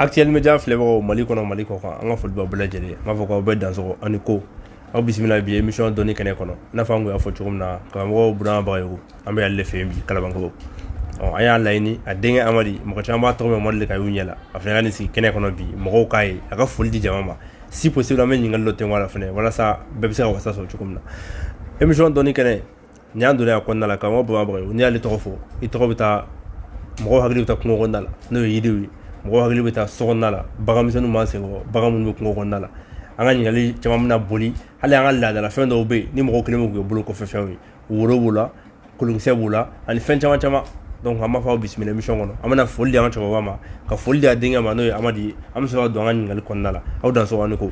Actuel Media filɛbagaw Mali kɔnɔ, Mali kɔ kan, an ka foli b'aw bɛɛ lajɛlen. N b'a fɔ k'aw bɛɛ dansɔgɔ ani ko aw bisimila bi émission dɔnni kɛnɛ kɔnɔ. I n'a fɔ an tun y'a fɔ cogo min na, karamɔgɔ Burama Bagayogo, an bɛ ale de fɛ yen bi Kalabankɔrɔ. Ɔ, an y'a laɲini a denkɛ Amadi, mɔgɔ caman b'a tɔgɔ mɛn, Amadu de ka y'u ɲɛ la. A fana ka nin sigi kɛnɛ kɔnɔ bi, mɔgɔw k'a ye, a ka foli di jama ma. Si possible, an bɛ ɲininkali dɔ tɛnku a la fana, walasa bɛɛ bɛ se ka wasa sɔrɔ cogo min na. Émission dɔnni kɛnɛ nin y'an donna a kɔnɔna la. Karamɔgɔ Burama Bagayogo, n'i y'ale tɔgɔ fɔ, i tɔgɔ bɛ taa, mɔgɔw hakili bɛ taa kungo kɔnɔna la, n'o ye yiriw ye. Mɔgɔw hakili bɛ taa so kɔnɔna la, bagan misɛnninw b'an senkɔrɔ, bagan minnu bɛ kungo kɔnɔna la. An ka ɲininkali caman bɛna boli hali an ka laadalafɛn dɔw bɛ yen ni mɔgɔw kelen bɛ k'u kɛ bolo kɔfɛ fɛnw ye. Woro b'o la, kolonkisɛ b'o la, ani fɛn caman caman. Donc an b'a fɔ aw bisimila émission kɔnɔ. An bɛna foli di an ka cɛkɔrɔba ma, ka foli di a denkɛ ma, n'o ye Amadi ye. An bɛ sɔrɔ ka don an ka ɲininkali kɔnɔna la. Aw dansɔgɔ ani ko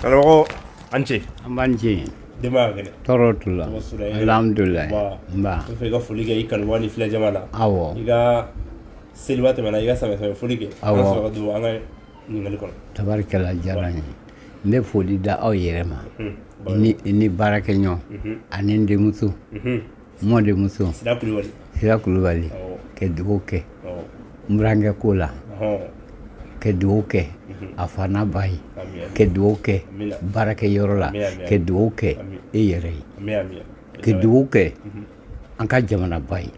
karamɔgɔ, an ce. An b'an ce. Denbaya ka kɛnɛ? Tɔɔrɔ t'u la. Alhamdulilayi. Nba. N fɛ i ka foli kɛ i kanubaga ni filɛ jama la. Awɔ. I ka seliba tɛmɛna, i ka sɛbɛ sɛbɛ foli kɛ. Awɔ. An sɔrɔ ka don an ka ɲininkali kɔnɔ. Tabarikɛla, diyara n ye. N bɛ foli da aw yɛrɛ ma ni baarakɛɲɔgɔn ani n denmuso, mɔdenmuso. Sira Kulubali. Sira Kulubali. Ka dugawu kɛ n burankɛ ko la, ka dugawu kɛ a fa n'a ba ye, ka dugawu kɛ baarakɛyɔrɔ la, ka dugawu kɛ e yɛrɛ ye, ka dugawu kɛ an ka jamanaba ye.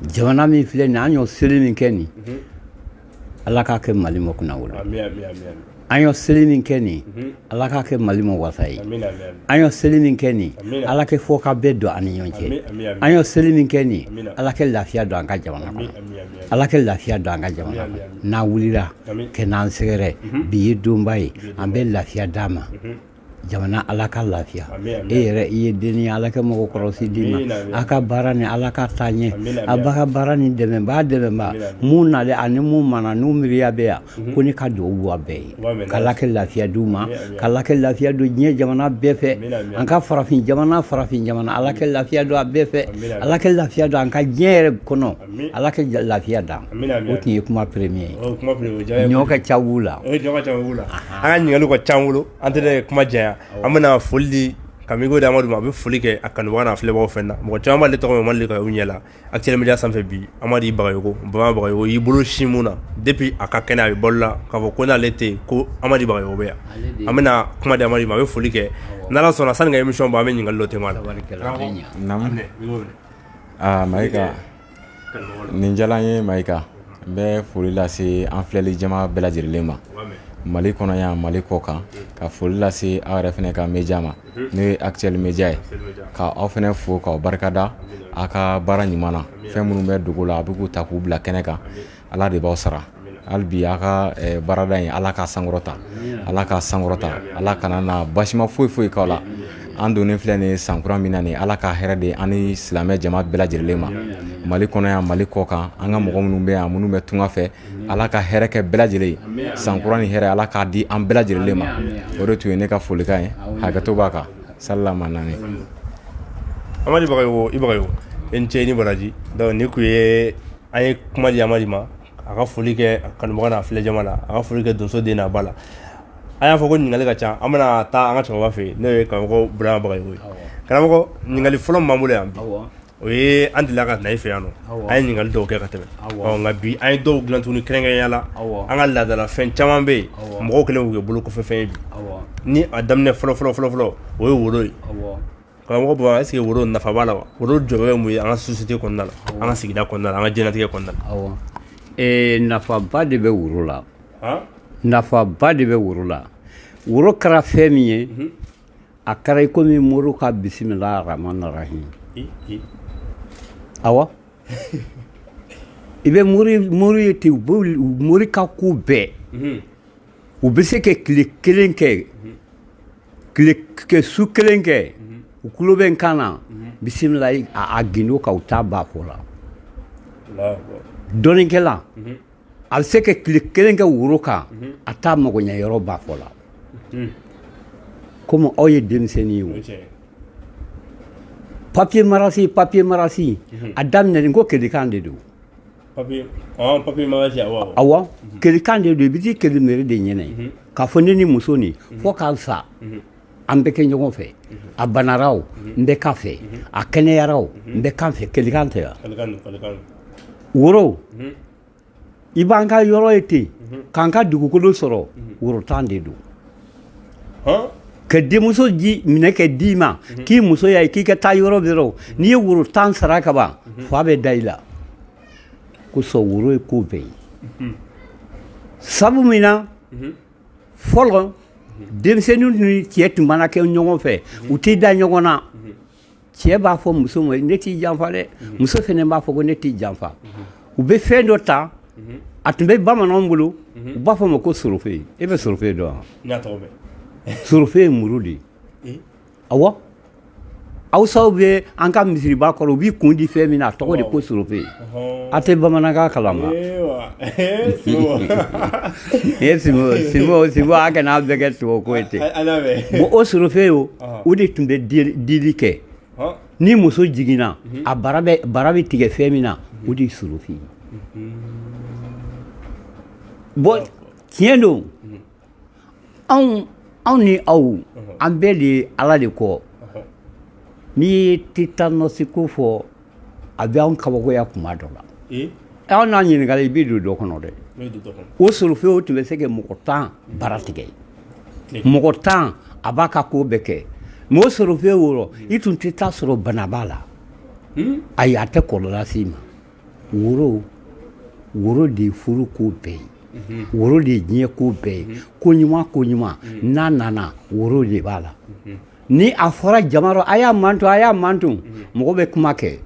Jamana min filɛ nin, an y'o seli min kɛ nin, Ala k'a kɛ Mali ma kunnawolo. An y'o seli min kɛ nin, Ala k'a kɛ Mali ma wasa ye. An y'o seli min kɛ nin, Ala kɛ fɔ ka bɛɛ don an ni ɲɔgɔn cɛ. An y'o seli min kɛ nin, Ala kɛ lafiya don an ka jamana kɔnɔ. Ala kɛ lafiya don an ka jamana kɔnɔ. N'an wulila kɛ n'an sɛgɛrɛ, bi ye donba ye, an bɛ lafiya d'a ma. Jamana, Ala ka lafiya. E yɛrɛ, i ye den ye, Ala kɛ mɔgɔ kɔrɔsi d'i ma. A ka baara ni Ala ka taa ɲɛ, a ba ka baara ni dɛmɛba dɛmɛba mun nalen ani mun mana n'u miiriya bɛ yan ko ne ka dugawu bɔ a bɛɛ ye, k'Ala kɛ lafiya d'u ma, k'Ala kɛ lafiya don diɲɛ jamana bɛɛ fɛ, an ka farafin jamana, farafin jamana, Ala kɛ lafiya don a bɛɛ fɛ, Ala kɛ lafiya don an ka diɲɛ yɛrɛ kɔnɔ, Ala kɛ lafiya d'an. O tun ye kuma premier ye. Ɲɔ ka ca w'u la. Ɲɔ ka ca w'u la. An ka ɲininkaliw ka ca an bolo, an tɛ kuma janya. An bɛna foli di Kamigo di Amadu ma, a bɛ foli kɛ a kanubaga n'a filɛbagaw fɛn na. Mɔgɔ caman b'ale tɔgɔ mɛn Mali ka u ɲɛ la Actuel Media sanfɛ bi. Amadi Bagayogo, Baba Bagayogo y'i bolo sin mun na depuis a ka kɛnɛ, a bɛ balo la k'a fɔ ko n'ale tɛ yen, ko Amadi Bagayogo bɛ yan. An bɛna kuma di Amadi ma, a bɛ foli kɛ. N'Ala sɔnna, sani ka émission ban, an bɛ ɲininkali dɔ tɛmɛ a la. Aa Mayiga, nin diyara n ye. Mayiga, n bɛ foli lase an filɛli jama bɛɛ lajɛlen ma Mali kɔnɔ yan, Mali kɔ kan, ka foli lase aw yɛrɛ fana ka média ma, n'o ye Actuel Media ye, ka aw fana fo k'aw barikada aw ka baara ɲuman na. Fɛn minnu bɛ dogo la, a bɛ k'u ta k'u bila kɛnɛ kan. Ala de b'aw sara. Hali bi aw ka baarada in, Ala k'a sankɔrɔta, Ala k'a sankɔrɔta, Ala kana na basima foyi foyi k'aw la. An donnen filɛ nin ye sankura min na nin, Ala ka hɛrɛ de an ni silamɛ jama bɛɛ lajɛlen ma Mali kɔnɔ yan, Mali kɔ kan. An ka mɔgɔ minnu bɛ yan, minnu bɛ tunga fɛ, Ala ka hɛrɛ kɛ bɛɛ lajɛlen. Sankura ni hɛrɛ, Ala k'a di an bɛɛ lajɛlen ma. O de tun ye ne ka folikan ye. Hakɛto b'a kan salama naani. Amadi Bagayogo, i Bagayogo, i ni ce, i ni baraji. Donc ni kun ye an ye kuma di Amadi ma, a ka foli kɛ a kanubaga n'a filɛ jama la, a ka foli kɛ donso den n'a ba la. An y'a fɔ ko ɲininkali ka ca. An bɛna taa an ka cɛkɔrɔba fɛ yen, n'o ye karamɔgɔ Burama Bagayogo ye. Karamɔgɔ, ɲininkali fɔlɔ min b'an bolo yan bi, o ye an delila ka na i fɛ yan nɔ, an ye ɲininkali dɔw kɛ ka tɛmɛ. Ɔ, nka bi an ye dɔw dilan tuguni kɛrɛnkɛrɛnnenya la. An ka laadala fɛn caman bɛ yen, mɔgɔw kɛlen k'u kɛ bolo kɔfɛ fɛn ye bi. Ni a daminɛ fɔlɔ fɔlɔ fɔlɔ fɔlɔ, o ye woro ye. Karamɔgɔ Baba, est ce que woro nafa b'a la wa? Woro jɔyɔrɔ ye mun ye an ka société kɔnɔna la, an ka sigida kɔnɔna la, an ka diɲɛlatigɛ kɔnɔna la? Awɔ, nafaba de bɛ woro la. Nafaba de bɛ woro la. Woro kɛra fɛn min ye, a kɛra i komi mori ka bisimila rahman rahim. Awɔ, i bɛ mori ye ten, u bɛ mori ka ko bɛɛ, u bɛ se ka tile kelen kɛ, tile kɛ, su kelen kɛ, u tulo bɛ n kan na bisimila a gindo kan, u t'a ba fɔ la. Dɔnnikɛla, a bɛ se ka tile kelen kɛ woro kan, a t'a magoɲɛ yɔrɔ ba fɔ la. Komi aw ye denmisɛnnin ye, o papier marasi, papier marasi, a daminɛ ko kelekan de don. Awɔ, kelekan de don. I bɛ t'i kele mairie de ɲɛnɛ k'a fɔ ne ni muso nin fo k'an sa, an bɛ kɛ ɲɔgɔn fɛ. A banara o, n bɛ k'a fɛ. A kɛnɛyara o, n bɛ k'a fɛ. Kelekan tɛ wa? Woro. I b'an ka yɔrɔ ye ten k'an ka dugukolo sɔrɔ, woro tan de don. Ka denmuso ji minɛ ka d'i ma k'i muso y'a ye k'i ka taa yɔrɔ bɛɛ rɔ, n'i ye woro tan sara ka ban, fa bɛ da i la. Kosɔn woro ye ko bɛɛ ye. Sabu min na, fɔlɔ denmisɛnnin ni cɛ tun mana kɛ ɲɔgɔn fɛ, u tɛ da ɲɔgɔn na. Cɛ b'a fɔ muso ma, ne t'i janfa dɛ. Muso fana b'a fɔ ko ne t'i janfa. U bɛ fɛn dɔ ta, a tun bɛ bamananw bolo, u b'a fɔ ma ko sorofe. E bɛ sorofe dɔn wa? Sorofe ye muru de ye. Awɔ, Hausaw bɛ an ka misiriba kɔrɔ, u b'i kun di fɛn min na, a tɔgɔ de ko sorofe. A tɛ bamanankan kalama. E Simo, Simo, a kana bɛɛ kɛ tubabu ko ye ten. Bon, o sorofe o, o de tun bɛ dili kɛ. Ni muso jiginna, a bara bɛ tigɛ fɛn min na, o de ye sorofe ye. Bon, tiɲɛ don, anw ni aw, an bɛɛ de ye Ala de kɔ. N'i ye tetanɔsi ko fɔ, a bɛ anw kabakoya kuma dɔ la. Aw n'a ɲininkali, i bɛ don dɔ kɔnɔ dɛ. O sorofe o tun bɛ se ka mɔgɔ 10 bara tigɛ, mɔgɔ 10, a b'a ka ko bɛɛ kɛ. Mais o sorofe o, i tun tɛ taa sɔrɔ bana b'a la. Ayi, a tɛ kɔlɔlɔ las'i ma. Woro de ye furu ko bɛɛ ye, woro de ye diɲɛ ko bɛɛ ye. Ko ɲuman, ko ɲuman n'a nana, woro de b'a la. Ni a fɔra jama rɔ, a y'a manto, a y'a manto, mɔgɔ bɛ kuma kɛ.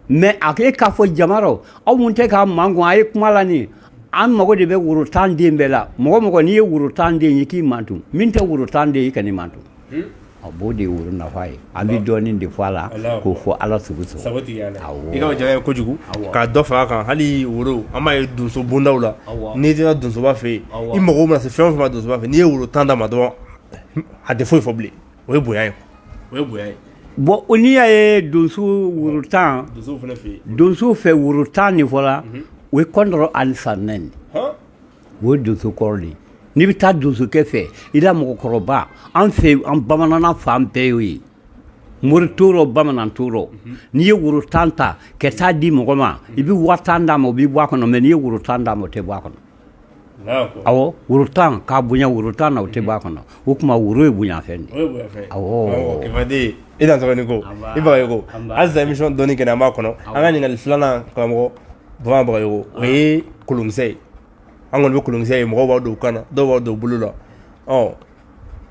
Mais a e k'a fɔ jama rɔ, aw mun tɛ k'a mankun, a ye kuma la nin, an mago de bɛ woro tan den bɛɛ la. Mɔgɔ mɔgɔ n'i ye woro tan den ye, k'i manto. Min tɛ woro tan den ye, i kan'i manto. A b'o de ye woro nafa ye. An bɛ dɔɔnin de fɔ a la k'o fɔ Ala sugu sɔrɔ. I ka jara ye kojugu k'a dɔ fara kan. Hali woro, an b'a ye donso bondaw la, n'i taara donsoba fɛ yen, i mago mana se fɛn o fɛn ma donsoba fɛ, n'i ye woro tan d'a ma dɔrɔn, a tɛ foyi fɔ bilen. O ye bonya ye, o ye bonya ye. Bon, n'i y'a ye donso woro tan, donso fɛ woro tan nin fɔla, o ye kɔntɔrɔ ani sanɛ de, o ye donso kɔrɔ de ye. N'i bɛ taa donsokɛ fɛ, i la mɔgɔkɔrɔba, an fɛ, an bamanan fan bɛɛ y'o ye, mori t'o rɔ, bamanan t'o rɔ. N'i ye woro tan ta ka taa di mɔgɔ ma, i bɛ 10,000 d'a ma, o b'i bɔ a kɔnɔ. Mais n'i ye woro tan d'a ma, o tɛ bɔ a kɔnɔ. Awɔ, woro tan k'a bonya woro tan na, o tɛ bɔ a kɔnɔ. O tuma woro ye bonyafɛn de ye. Awɔ, i dan sɔgɔ ni ko i Bagayogo. Halisa émission dɔnni kɛnɛ, an b'a kɔnɔ. An ka ɲininkali filanan, karamɔgɔ Burama Bagayogo, o ye kolonkisɛ ye. An kɔni bɛ kolonkisɛ ye, mɔgɔw b'a don u kan na, dɔw b'a don u bolo la. Ɔ,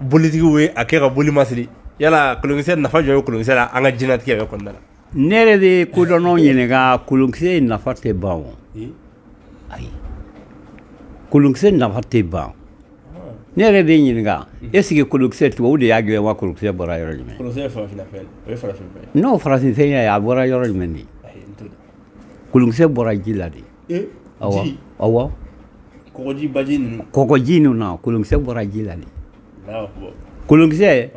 bolitigiw ye a kɛ ka boli masiri. Yala kolonkisɛ nafa jumɛn bɛ kolonkisɛ la an ka diɲɛlatigɛ yɛrɛ kɔnɔna la? Ne yɛrɛ bɛ kodɔnnaw ɲininka, kolonkisɛ nafa tɛ ban o. Ayi, kolonkisɛ nafa tɛ ban. Ne yɛrɛ bɛ ɲininka, est ce que kolonkisɛ, tubabu de y'a dilan wa? Kolonkisɛ bɔra yɔrɔ jumɛn? Kolonkisɛ ye farafinna fɛn, o ye farafin fɛn ye. N'o farafin fɛn ye, a bɔra yɔrɔ jumɛn de? Kolonkisɛ bɔra ji la de. Awɔ, awɔ. Kɔgɔji, baji ninnu. Kɔgɔji ninnu na, kolonkisɛ bɔra ji la de. Kolonkisɛ,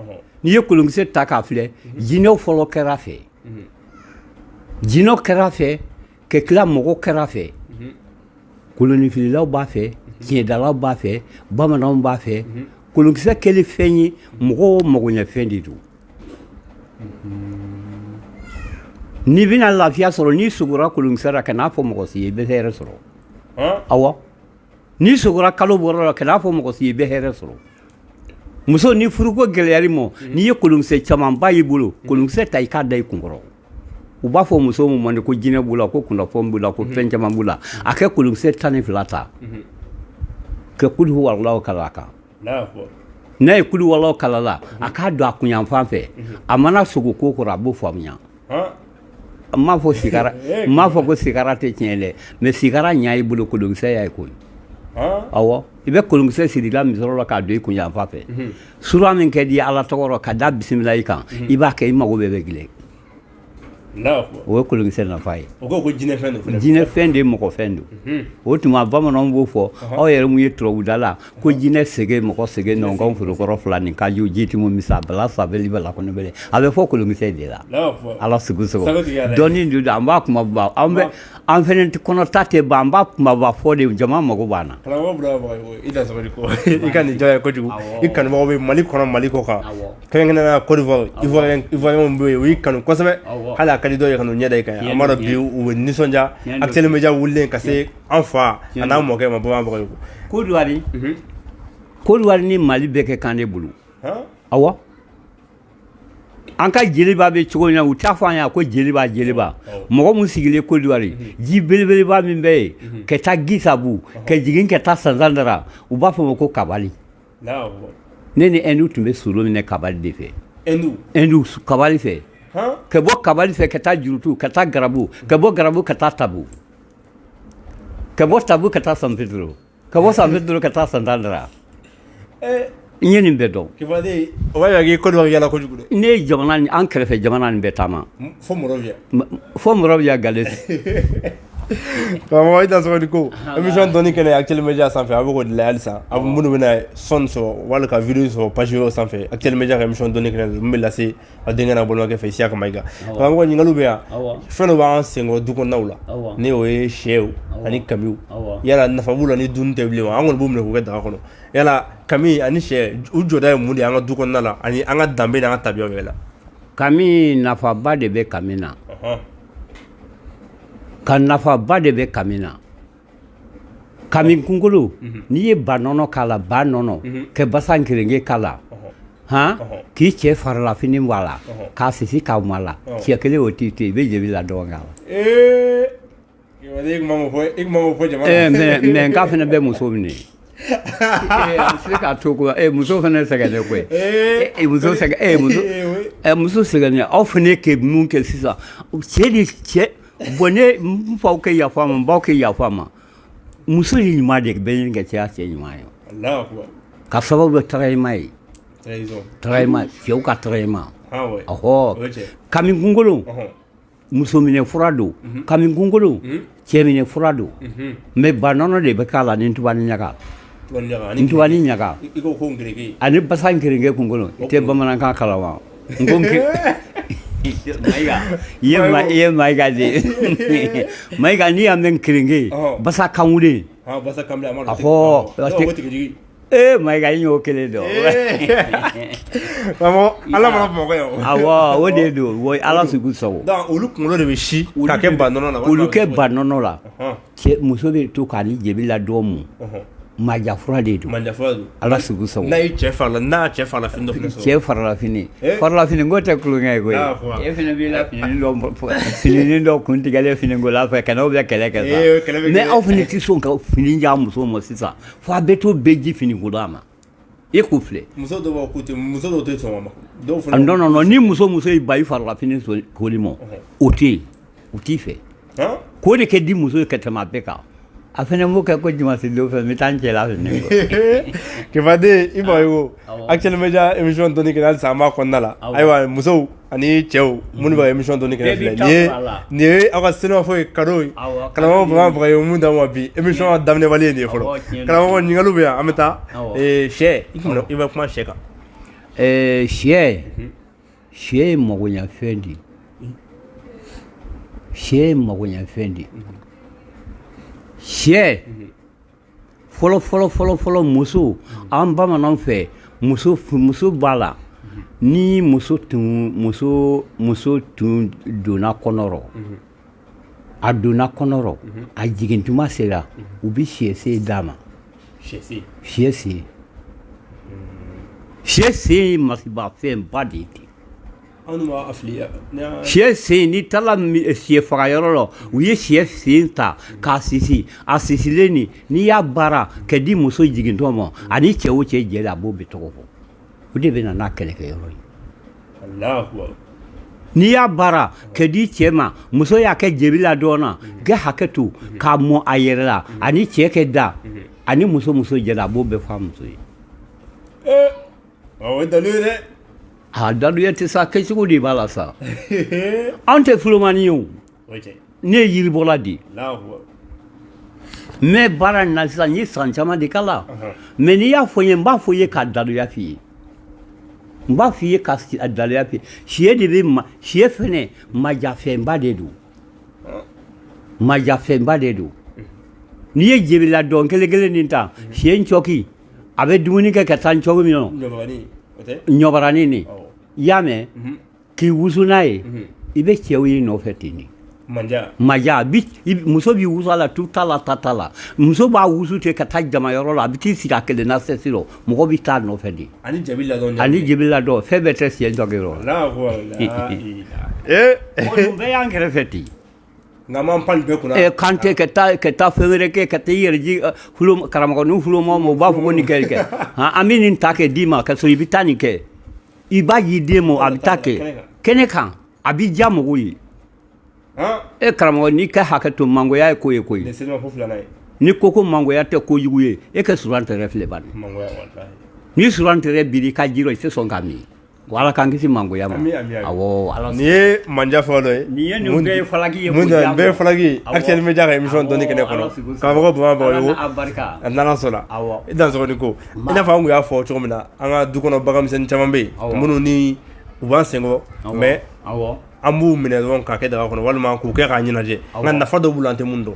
n'i ye kolonkisɛ ta k'a filɛ, jinɛw fɔlɔ kɛra fɛ, jinɛw kɛra fɛ ka tila mɔgɔw kɛra fɛ. Kolonifililaw b'a fɛ, tiɲɛdalaw b'a fɛ, bamananw b'a fɛ. Kolonkisɛ kɛlen fɛn ye, mɔgɔw magoɲɛfɛn de don. N'i bɛna lafiya sɔrɔ, n'i sogora kolonkisɛ la, kan'a fɔ mɔgɔ si ye, i bɛ hɛrɛ sɔrɔ. Awɔ, n'i sogora kalo bɔrɔ la, kan'a fɔ mɔgɔ si ye, i bɛ hɛrɛ sɔrɔ. Muso, ni furuko gɛlɛyar'i ma, n'i ye kolonkisɛ camanba y'i bolo, kolonkisɛ ta i k'a da i kunkɔrɔ. U b'a fɔ muso min ma ko jinɛ b'u la, ko kunnafɛnw b'u la, ko fɛn caman b'u la, a kɛ kolonkisɛ 12 ta ka kulu walaw kala a kan. N'a ye kulu walaw kala la, a k'a don a kunyanfan fɛ, a mana sogo ko kɔrɔ, a b'o faamuya. N m'a fɔ sigara, n m'a fɔ ko sigara tɛ tiɲɛ dɛ, mais sigara ɲa i bolo, kolonkisɛ y'a ye koyi. Awɔ, i bɛ kolonkisɛ siri i la misɔrɔ la k'a don i kunyanfan fɛ. Sura min kɛ di Ala tɔgɔ rɔ ka da bisimila i kan, i b'a kɛ, i mago bɛɛ bɛ dilan. O ye kolonkisɛ nafa ye. O ko jinɛfɛn don. Jinɛfɛn de, mɔgɔfɛn don. O tuma bamananw b'o fɔ, aw yɛrɛ mun ye tubabudala ko jinɛ sege, mɔgɔ sege, nɔnkɔn forokɔrɔ fila nin kaju jitimu misa bala sabali bala kɔnɔbele, a bɛ fɔ kolonkisɛ de la. Ala sugu sɔgɔ dɔɔni don, an b'a kumaba, an bɛ an fɛnɛ kɔnɔta tɛ ban, an b'a kumaba fɔ de, jama mago b'an na. Karamɔgɔ Burama Bagayogo, i dansogo ko i ka nin diyara ye kojugu. I kanubagaw bɛ Mali kɔnɔ, Mali kɔ kan, kɛrɛnkɛrɛnnenya la Côte d'Ivoire, Ivoirien bɛ yen, u y'i kanu kosɛbɛ. Hali a a ka di dɔw ye ka n'u ɲɛ da i kan yan. An b'a dɔn bi u bɛ nisɔndiya Actuel Media wulilen ka se an fa a n'an mɔkɛ ma, Baba Bagayogo. Côte d'Ivoire, Côte d'Ivoire ni Mali bɛɛ kɛ kan ne bolo. Awɔ, an ka jeliba bɛ cogo min na, u t'a fɔ an ye ko jeliba, jeliba. Mɔgɔ min sigilen Côte d'Ivoire, ji belebeleba min bɛ yen ka taa Guisabu, ka jigin ka taa Sansandara, u b'a fɔ o ma ko Kabali. Ne ni Ɛndu tun bɛ solo minɛ Kabali de fɛ. Ɛndu, Kabali fɛ, ka bɔ Kabali fɛ ka taa Jurutu, ka taa Garabu, ka bɔ Garabu ka taa Tabu, ka bɔ Tabu ka taa San Pedro, ka bɔ San Pedro ka taa Sansandara. N ye nin bɛɛ dɔn. O b'a yira k'i Côte d'Ivoire yala kojugu dɛ. Ne ye jamana ni an kɛrɛfɛ jamana nin bɛɛ taama. Fo Monrovia. Fo Monrovia gale. Karamɔgɔ, i dansɔgɔ ni ko émission dɔnni kɛnɛ Actuel Media sanfɛ, a bɛ k'o de la halisa. A minnu bɛna son sɔrɔ wali ka vidéo sɔrɔ page wɛrɛw sanfɛ, Actuel Media ka émission dɔnni kɛnɛ min bɛ lase aw denkɛ n'a balimakɛ fɛ, Isiyaka Mayiga. Karamɔgɔ, ɲininkaliw bɛ yan. Fɛn dɔ b'an senkɔrɔ du kɔnɔnaw la, ni o ye sɛw ani kamiw. Yala nafa b'u la ni dunni tɛ bilen wa? An kɔni b'u minɛ k'u kɛ daga kɔnɔ. Yala kami ani sɛ, u jɔda ye mun de ye an ka du kɔnɔna la ani an ka danbe n'an ka tabiyaw yɛrɛ la? Kami, nafaba de bɛ kami na. Ka nafaba de bɛ kami na. Kami kunkolo, n'i ye ba nɔnɔ k'a la, ba nɔnɔ kɛ basa kerenge k'a la, han, k'i cɛ farilafini bɔ a la, k'a sisi k'a mɔ a la, cɛ kelen o t'i to yen, i bɛ jeli la dɔɔnin k'a la. Mais n k'a fana bɛ muso minɛ. A bɛ se k'a to ko muso fana sɛgɛnnen koyi, muso sɛgɛn, muso muso sɛgɛnnen. Aw fana kɛ mun kɛ sisan? Cɛ de cɛ bon, ne n faw kɛ yafa ma, n baw kɛ yafa ma. Muso ye ɲuman de bɛ ɲini ka cɛya cɛ ɲuman ye, ka sababu bɛ trahison ye, trahison, cɛw ka trahison. Ɔhɔ, kami kunkolo, muso minɛ fura don. Kami kunkolo, cɛ minɛ fura don. Mais ba nɔnɔ de bɛ k'a la ni tubani ɲaga, ntubani ɲaga ani basa kerenge kunkolo. I tɛ bamanankan kalan wa? N ko Mayiga, i ye Mayiga de ye. Mayiga, n'i y'a mɛn kerenge, basa kanwulen. Ɔhɔ, ee Mayiga, i y'o kelen dɔn. Ala mana Bamakɔ yan. Awɔ, o de don. Ala sugu sago. Donc olu kunkolo de bɛ si ka kɛ ba nɔnɔ la. Olu kɛ ba nɔnɔ la, cɛ muso bɛ to k'a ni jebi la dɔɔ mun. Maja fura de don. Maja fura don. Ala sugu sago. N'a ye cɛ fara la, n'a cɛ fara fini dɔ fana sɔrɔ. Cɛ farala fini, farala fini ko tɛ tulonkɛ ye koyi. E fana b'i la fini dɔ, fininin dɔ kun tigɛlen finikola fɛ, ka n'aw bɛ kɛlɛ kɛ sa. Mais aw fana tɛ sɔn ka fini di a muso ma sisan, fo a bɛ to bɛɛ ji finikola ma. E k'o filɛ. Muso dɔw b'a fɔ k'u tɛ, muso dɔw tɛ sɔn o ma. Dɔw fana. Non, non, non, ni muso y'i ban i farala fini koli ma, o tɛ yen, o t'i fɛ. K'o de kɛ di muso ye ka tɛmɛ a bɛɛ kan. A fana b'o kɛ ko dimanche don fɛ, n bɛ taa n cɛ la fini ko. Kefaden i Bagayogo, Actuel Media émission dɔnni kɛnɛ, halisa an b'a kɔnɔna la. Ayiwa, musow ani cɛw minnu bɛ ka émission dɔnni kɛnɛ filɛ, nin ye aw ka selimafo ye, cadeau ye. Karamɔgɔ Baba Bagayogo mun d'an ma bi, émission daminɛbali ye nin ye fɔlɔ. Karamɔgɔ, ɲininkaliw bɛ yan, an bɛ taa sɛ, i bɛ kuma sɛ kan. Sɛ, sɛ ye magoɲɛfɛn de ye. Sɛ ye magoɲɛfɛn de ye. Sɛ fɔlɔ fɔlɔ fɔlɔ fɔlɔ, muso, an bamananw fɛ, muso b'a la ni muso tun donna kɔnɔ rɔ, a donna kɔnɔ rɔ, a jigin tuma sera, u bɛ sɛ sen d'a ma. Sɛ sen, sɛ sen ye masibafɛnba de ye ten. Sɛ sen, n'i taara sɛ fagayɔrɔ la, u ye sɛ sen ta k'a sisi, a sisilen nin, n'i y'a baara ka di muso jigintɔ ma, ani cɛ o cɛ jɛla, a b'o bɛɛ tɔgɔ fɔ. O de bɛ na n'a kɛlɛkɛyɔrɔ ye. N'i y'a baara ka di cɛ ma, muso y'a kɛ jebi la dɔɔnin kɛ hakɛ to k'a mɔ a yɛrɛ la, ani cɛ kɛ da, ani muso jɛla, a b'o bɛɛ fɔ a muso ye. O ye dalu ye dɛ. A daluya tɛ sa, kɛcogo de b'a la sa. Anw tɛ filomani ye o. Ne ye yiribɔla de ye. N bɛ baara in na sisan, n ye san caman de k'a la. Mais n'i y'a fɔ n ye, n b'a fɔ i ye ka daluya f'i ye. N b'a f'i ye ka daluya f'i ye. Sɛ de bɛ ma, sɛ fɛnɛ majafɛnba de don. Majafɛnba de don. N'i ye jebila dɔn kelen kelen nin ta, sɛ ncɔki, a bɛ dumuni kɛ ka taa ncɔki min kɔnɔ. Ɲɔbaranin nin. I y'a mɛn? K'i wusu n'a ye. I bɛ cɛw y'i nɔfɛ ten de. Manja. Maja bi, muso b'i wusu a la, tu t'a la, ta t'a la. Muso b'a wusu ten ka taa jamayɔrɔ la, a bɛ t'i sigi a kelen na sɛsi rɔ, mɔgɔ bɛ taa nɔfɛ de. Ani jabi ladɔn. Ani jabi ladɔn, fɛn bɛɛ tɛ siɲɛ jɔ yɔrɔ la. O bɛɛ y'an kɛrɛfɛ ten. Nka m'an pan bɛɛ kunna. Kan tɛ ka taa fɛn wɛrɛ kɛ, ka taa i yɛrɛ ji karamɔgɔ ni fuloma ma, u b'a fɔ ko nin kɛ kɛ. An bɛ nin ta kɛ d'i ma, ka sɔrɔ i bɛ taa nin kɛ. I b'a ji den ma, a bɛ taa kɛ kɛnɛ kan, a bɛ diya mɔgɔw ye. E karamɔgɔ, n'i ka hakɛ to, mangoya ye ko ye koyi. Ni ko mangoya tɛ kojugu ye, e ka suran tɛrɛ filɛ bani. Ni suran tɛrɛ biri ka ji rɔ, i tɛ sɔn k'a min. Ala k'an kisi mangoya ma. Awɔ, Ala. Nin ye manja fɔlɔ dɔ ye. Nin ye nin bɛɛ ye falaki ye. Mun nin bɛɛ ye falaki ye. Actuel Media ka émission dɔnni kɛnɛ kɔnɔ. Karamɔgɔ Bama Bagayogo. Ala n'Ala sɔnna. I dansɔgɔ ni ko. I n'a fɔ an kun y'a fɔ cogo min na, an ka du kɔnɔ bagan misɛnnin caman bɛ yen minnu ni u b'an senkɔrɔ, mais an b'u minɛ dɔrɔn k'a kɛ daga kɔnɔ walima k'u kɛ k'a ɲɛnajɛ, nka nafa dɔ b'u la an tɛ mun dɔn.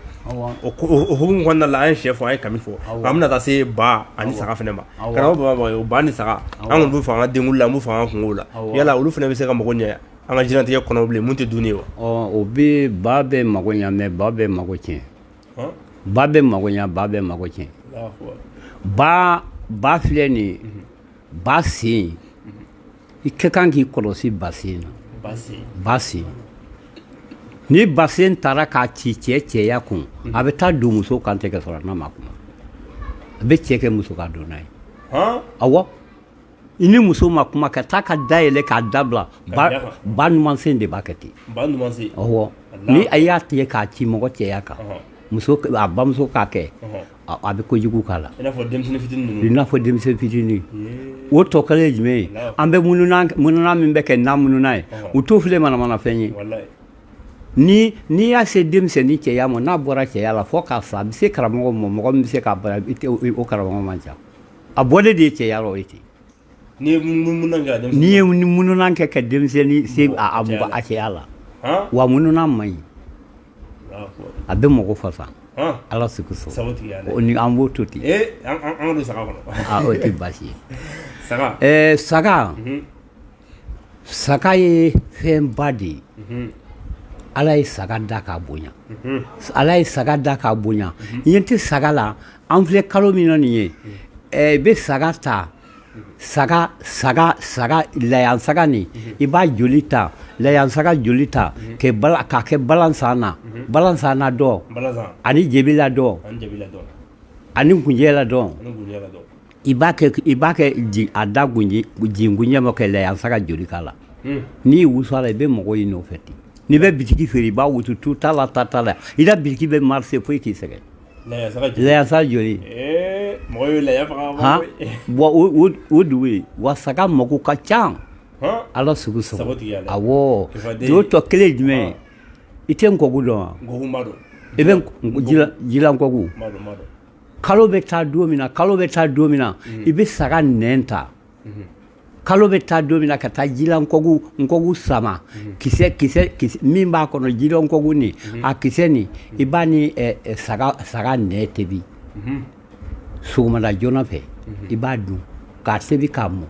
O hukumu kɔnɔna la, an ye sɛ fɔ, an ye kami fɔ, nka an bɛna taa se ba ani saga fɛnɛ ma. Karamɔgɔ Bama Bagayogo, ba ni saga, an kɔni b'u faga an ka denkuli la, an b'u faga an ka kungow la. Yala olu fɛnɛ bɛ se ka mago ɲɛ an ka diɲɛlatigɛ kɔnɔ bilen mun tɛ dumuni ye wa? O bɛ ba bɛ mago ɲɛ, mais ba bɛ mago tiɲɛ. Ba bɛ mago ɲɛ, ba bɛ mago tiɲɛ. Ba filɛ nin ye, ba sen, i ka kan k'i kɔlɔsi ba sen na. Ba sen, ni ba sen taara k'a ci cɛ cɛya kun, a bɛ taa don muso kan tɛ ka sɔrɔ n'a ma kuma, a bɛ cɛ kɛ muso ka donna ye. Awɔ, i ni muso ma kuma ka taa ka da yɛlɛ k'a dabila, ba numansen de b'a kɛ ten. Awɔ, ni a y'a tigɛ k'a ci mɔgɔ cɛya kan, muso a bamuso k'a kɛ, a bɛ kojugu k'a la. I n'a fɔ denmisɛnnin fitinin ninnu. I n'a fɔ denmisɛnnin fitinin. O tɔ kɛlen ye jumɛn ye? An bɛ mununa min bɛ kɛ na mununa ye, u t'o filɛ manamanafɛn ye. Ni n'i y'a se denmisɛnnin cɛya ma, n'a bɔra cɛya la fo k'a sa, a bɛ se karamɔgɔ ma, mɔgɔ min bɛ se k'a bara, o karamɔgɔ man ca. A bɔlen de ye cɛya la, o ye ten. N'i ye mununa kɛ, n'i ye mununa kɛ ka denmisɛnnin se a cɛya la, wa mununa man ɲi, a bɛ mɔgɔ fasa. Ala sigi sɔrɔ ni an b'o to ten. An ka don saga kɔnɔ. O tɛ baasi ye. Saga, saga ye fɛnba de ye. Ala ye saga da k'a bonya. Ala ye saga da k'a bonya. I ɲɛ tɛ saga la, an filɛ kalo min na nin ye, i bɛ saga ta, saga saga saga layan saga nin, i b'a joli ta, layan saga joli ta k'a kɛ balansan na, balansan na dɔ, ani jebila dɔ, ani gunjɛ la dɔ, i b'a kɛ a da gunjɛ ma kɛ layan saga joli k'a la. N'i y'i wusu a la, i bɛ mɔgɔw y'i nɔfɛ ten. N'i bɛ bitiki feere, i b'a wusu, tu t'a la, ta t'a la, i la bitiki bɛ marcher foyi k'i sɛgɛn. Layan saga joli. Bon, o dugu ye wa saga mako ka ca. Ala sugu sɔrɔ. Awɔ, o tɔ kelen jumɛn ye? I tɛ nkɔku dɔn wa? I bɛ jilankɔku. Kalo bɛ taa don min na, kalo bɛ taa don min na, i bɛ saga nɛn ta. Kalo bɛ taa don min na ka taa jilankɔku nkɔku sama, kisɛ kisɛ kisɛ min b'a kɔnɔ, jilankɔku nin a kisɛ nin, i b'a ni saga nɛ tebi sɔgɔmada joona fɛ, i b'a dun k'a tebi k'a mɔ.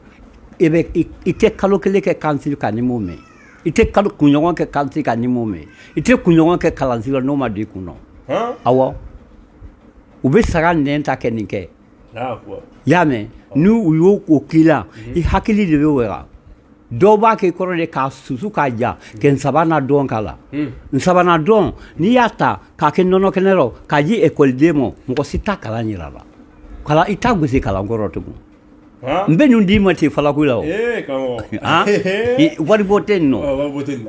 I bɛ i tɛ kalo kelen kɛ kansiri kan ni m'o mɛn. I tɛ kalo kunɲɔgɔn kɛ kansiri kan ni m'o mɛn. I tɛ kunɲɔgɔn kɛ kalansi la n'o ma don i kun na. Awɔ, u bɛ saga nɛn ta kɛ nin kɛ. Y'a mɛn, n'u y'o o k'i la, i hakili de bɛ wɛrɛ. Dɔw b'a kɛ kɔrɔ de k'a susu k'a ja kɛ nsaban dɔn k'a la. Nsaban dɔn, n'i y'a ta k'a kɛ nɔnɔ kɛnɛ rɔ k'a di ekɔliden ma, mɔgɔ si t'a kalan yira la. Kalan i t'a gosi kalan kɔrɔ tugun. N bɛ nin d'i ma ten falaku la o. Wari bɔ tɛ nin nɔ.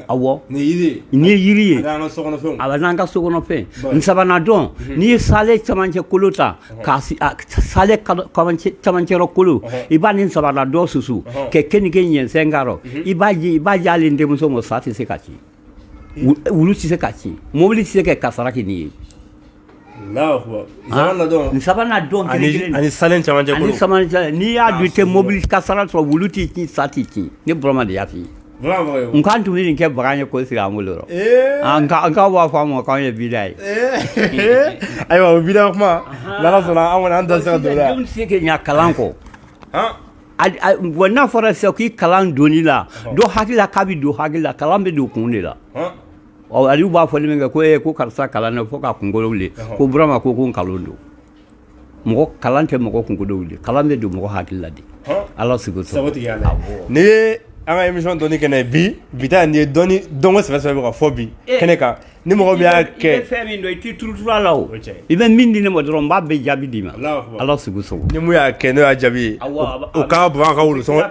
Awɔ, nin ye yiri ye, a bɛ n'an ka sokɔnɔfɛn. Nsaban dɔn, n'i ye sale camancɛ kolo ta k'a sale camancɛrɔ kolo, i b'a ni nsaban dɔn susu kɛ keninge ɲɛnsɛn k'a rɔ, i b'a ji, i b'a di hali n denmuso ma, sa tɛ se ka ci, wulu tɛ se ka ci, mobili tɛ se ka kasara kɛ nin ye. Nsaban dɔn ani salen camancɛ kolo, ani camancɛ, n'i y'a dun i tɛ mobili kasara sɔrɔ, wulu t'i ci, sa t'i ci. Ne Burama de y'a f'i ye. N k'an tun bɛ nin kɛ bagan ye k'o sigi an bolo rɔ. An k'aw b'a fɔ an ma k'anw ye bida ye. Ayiwa, o bida kuma, n'Ala sɔnna, an kɔni an da se ka don o la. Denw tɛ se ka ɲa kalan kɔ. Bon, n'a fɔra sisan k'i kalan donni la, dɔ hakili la k'a bɛ don hakili la, kalan bɛ don kun de la. Ɔ, aliu b'a fɔli min kɛ ko ee, ko karisa kalan na fo k'a kunkolo wuli, ko Burama ko nkalon don. Mɔgɔ kalan tɛ mɔgɔ kunkolo wuli, kalan bɛ don mɔgɔ hakili la de. Ala sago sago. Ni ye an ka émission dɔnni kɛnɛ bi, bi ta nin ye dɔnni dɔnko sɛbɛ sɛbɛ bɛ ka fɔ bi kɛnɛ kan. Ni mɔgɔ min y'a kɛ, i bɛ fɛn min dɔn, i t'i turuturu a la. O i bɛ min di ne ma dɔrɔn, n b'a bɛɛ jaabi d'i ma. Ala sago sago. Ni mun y'a kɛ n'o y'a jaabi ye, o ka bɔ an ka wulusɔngɔ,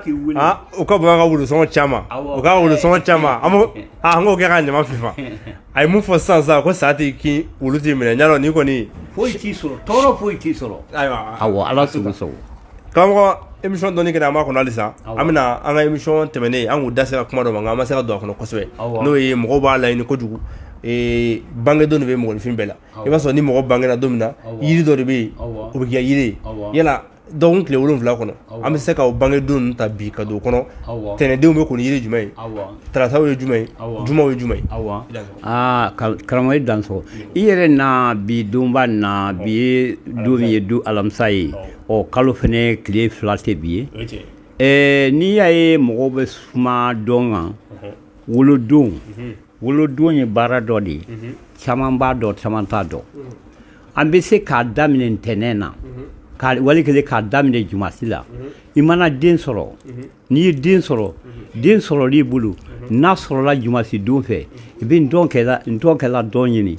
o ka bɔ an ka wulusɔngɔ caman, o ka wulusɔngɔ caman, an b'o an k'o kɛ ka ɲama fifa. A ye mun fɔ sisan sisan ko sa t'i kin, wulu t'i minɛ, n y'a dɔn nin kɔni foyi t'i sɔrɔ, tɔɔrɔ foyi t'i sɔrɔ. Ayiwa. Awɔ, Ala sago sago. Karamɔgɔ, émission dɔnni kɛnɛ, an b'a kɔnɔ halisa. An bɛna an ka émission tɛmɛnen, an k'u da sera kuma dɔ ma, nka an ma se ka don a kɔnɔ kosɛbɛ. N'o ye mɔgɔw b'a laɲini kojugu, bangedon de bɛ mɔgɔninfin bɛɛ la. I b'a sɔrɔ ni mɔgɔ bangera don min na, yiri dɔ de bɛ yen, o bɛ kɛ yiri ye. Yala dɔgɔkun tile 7 kɔnɔ, an bɛ se ka o bangedon ninnu ta bi ka don o kɔnɔ? Tɛnɛndenw bɛ ko ni yiri jumɛn ye? Tarataw ye jumɛn ye? Jumaw ye jumɛn ye? Aa, karamɔgɔ, i dansɔgɔ. I yɛrɛ na bi donba na, bi ye don min ye, don alamisa ye. Ɔ, kalo fɛnɛ tile 2 tɛ bi ye. N'i y'a ye mɔgɔw bɛ suma dɔn kan, wolodon, wolodon ye baara dɔ de ye. Caman b'a dɔn, caman t'a dɔn. An bɛ se k'a daminɛ ntɛnɛn na, ka wali kelen k'a daminɛ jumasi la. I mana den sɔrɔ, n'i ye den sɔrɔ, den sɔrɔl'i bolo, n'a sɔrɔla jumasi don fɛ, i bɛ ntɔnkɛla dɔn ɲini.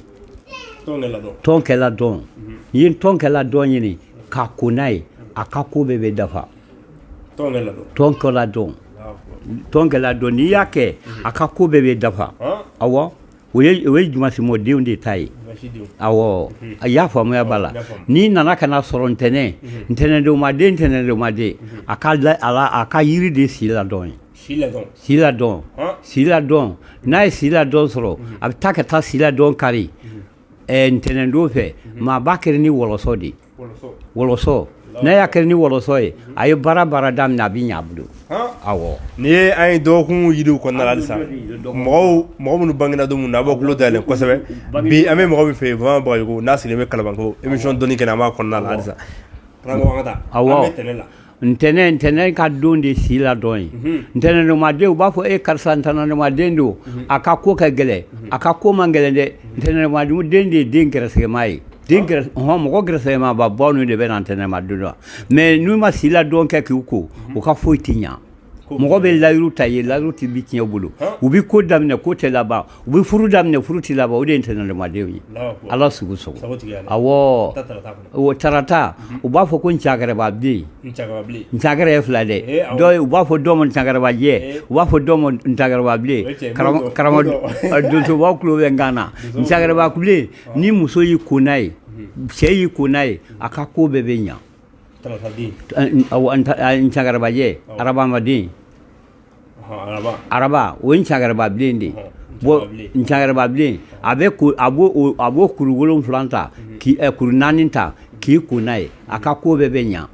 Tɔnkɛla dɔn, n'i ye tɔnkɛla dɔn ɲini k'a ko n'a ye, a ka ko bɛɛ bɛ dafa. Tɔnkɛla dɔn, tɔnkɛla dɔn, n'i y'a kɛ, a ka ko bɛɛ bɛ dafa. Awɔ, o ye jumasimɔdenw de ta ye. Awɔ, a y'a faamuya b'a la. N'i nana ka na sɔrɔ ntɛnɛn, ntɛnɛndonmaden, ntɛnɛndonmaden, a ka a ka yiri de si ladɔn ye. Si ladɔn, si ladɔn. N'a ye si ladɔn sɔrɔ, a bɛ taa ka taa si ladɔn kari ntɛnɛndon fɛ. Maa b'a kɛ ni wɔlɔsɔ de ye. Wɔlɔsɔ, n'a y'a kɛ ni wɔlɔsɔ ye, a ye baara baara daminɛ, a bɛ ɲɛ a bolo. Awɔ. Nin ye an ye dɔgɔkun yiriw kɔnɔna la halisa. Mɔgɔ minnu bangena don min na, a b'aw tulo dayɛlɛ kosɛbɛ. Bi an bɛ mɔgɔ min fɛ yen, Burama Bagayogo, n'a sigilen bɛ Kalabankɔrɔ, émission dɔnni kɛnɛ, an b'a kɔnɔna la halisa. Awɔ, ntɛnɛn, ntɛnɛn ka don de si ladɔn ye. Ntɛnɛndomaden, u b'a fɔ e karisa ntɛnɛndomaden don, a ka ko ka gɛlɛn. A ka ko man gɛlɛn dɛ. Ntɛnɛndomaden de ye den gɛrɛsɛgɛma ye. Den hɔn, mɔgɔ gɛrɛsɛgɛma baw ninnu de bɛ na ntɛnɛnma don. Mais n'u ma si ladɔn kɛ k'u ko, u ka foyi tɛ ɲa. Mɔgɔ bɛ layiru ta ye, layiru tɛ bi tiɲɛ bolo. U bɛ ko daminɛ, ko tɛ laban. U bɛ furu daminɛ, furu tɛ laban. O de ye ntɛnɛndomadenw ye. Ala sago sago. Awɔ, o tarata, u b'a fɔ ko ncakɛrɛba bilen. Ncakɛrɛ ye fila dɛ. Dɔw, u b'a fɔ dɔw ma ncakɛrɛbajɛ, u b'a fɔ dɔw ma ncakɛrɛba bilen. Karamɔgɔ donsobaw tulo bɛ n kan na. Ncakɛrɛba bilen, ni muso y'i ko n'a ye, cɛ y'i ko n'a ye, a ka ko bɛɛ bɛ ɲa. Ncakɛrɛbajɛ, arabamaden, araba, o ye ncakɛrɛba bilen de ye. Bon, ncakɛrɛba bilen, a bɛ ko, a b'o kuru 7 ta, k'i kuru 4 ta k'i ko n'a ye, a ka ko bɛɛ bɛ ɲa.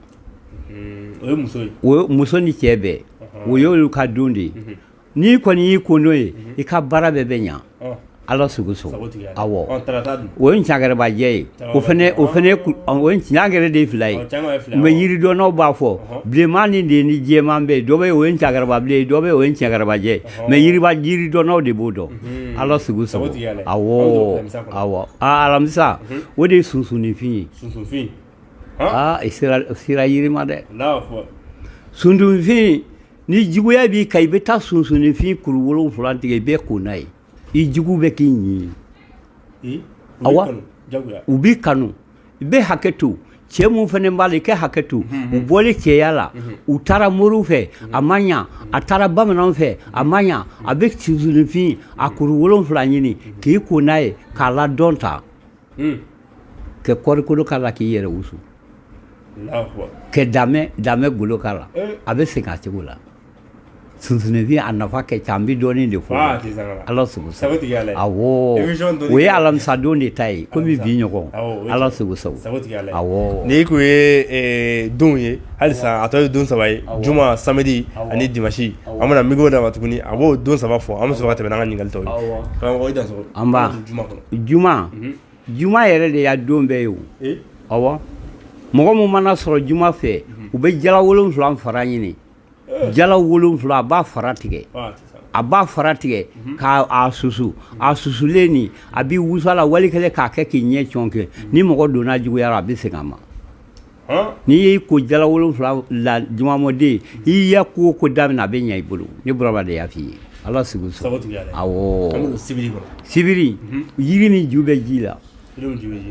O ye muso ye. O muso ni cɛ bɛɛ, o y'olu ka don de ye. N'i kɔni y'i ko n'o ye, i ka baara bɛɛ bɛ ɲa. Ala sago sago. Awɔ, o ye ncakɛrɛbajɛ ye. O fana, o fana, o ye ncakɛrɛ de ye fila ye. Mais yiridɔnnaw b'a fɔ bilenman ni de ni jɛman bɛ yen. Dɔ bɛ yen, o ye ncakɛrɛba bilen ye, dɔ bɛ yen, o ye ncakɛrɛbajɛ ye. Mais yiridɔnnaw de b'o dɔn. Ala sago sago. Awɔ, awɔ, alamisa, o de ye sunsunninfin ye. Aa, i sera yiri ma dɛ. Sunsunfin, ni juguya b'i kan, i bɛ taa sunsunninfin kuru 7 tigɛ, i bɛ ko n'a ye, i jugu bɛ k'i ɲin. Awa, u b'i kanu. I bɛ hakɛ to, cɛ mun fana b'a la, i kɛ hakɛ to. U bɔlen cɛya la, u taara moriw fɛ, a ma ɲa. A taara bamananw fɛ, a ma ɲa. A bɛ sunsunninfin a kuru 7 ɲini k'i ko n'a ye, k'a ladɔn ta kɛ kɔɔrikolo k'a la, k'i yɛrɛ wusu, kɛ damɛ golo k'a la, a bɛ segin a cogo la. Sunsunninfin a nafa kɛ ca, an bɛ dɔɔnin de fɔ. Ala sago sago. Awɔ, o ye alamisadon de ta ye, komi bi ɲɔgɔn. Ala sago sago. Awɔ. Ni kun ye donw ye halisa, a tɔ ye don 3 ye, juma, samedi ani dimanche. An bɛna micro d'a ma tuguni, a b'o don 3 fɔ, an bɛ sɔrɔ ka tɛmɛ n'an ka ɲininkali tɔw ye. Karamɔgɔ, i dansogo. An ba juma, juma yɛrɛ de y'a don bɛɛ ye o. Awɔ, mɔgɔ min mana sɔrɔ juma fɛ, u bɛ jala 7 fara ɲini. Jala 7 a b'a fara tigɛ, a b'a fara tigɛ k'a susu, a susulen nin a b'i wusu a la wali kɛlen k'a kɛ k'i ɲɛ cɔn kɛ. Ni mɔgɔ donna juguyara, a bɛ segin a ma. N'i y'i ko jala 7 la jumamɔden, i ya ko o ko daminɛ, a bɛ ɲɛ i bolo. Ne Burama de y'a f'i ye. Ala sigi sɔrɔ. Awɔ, sibiri, yiri min ju bɛ ji la,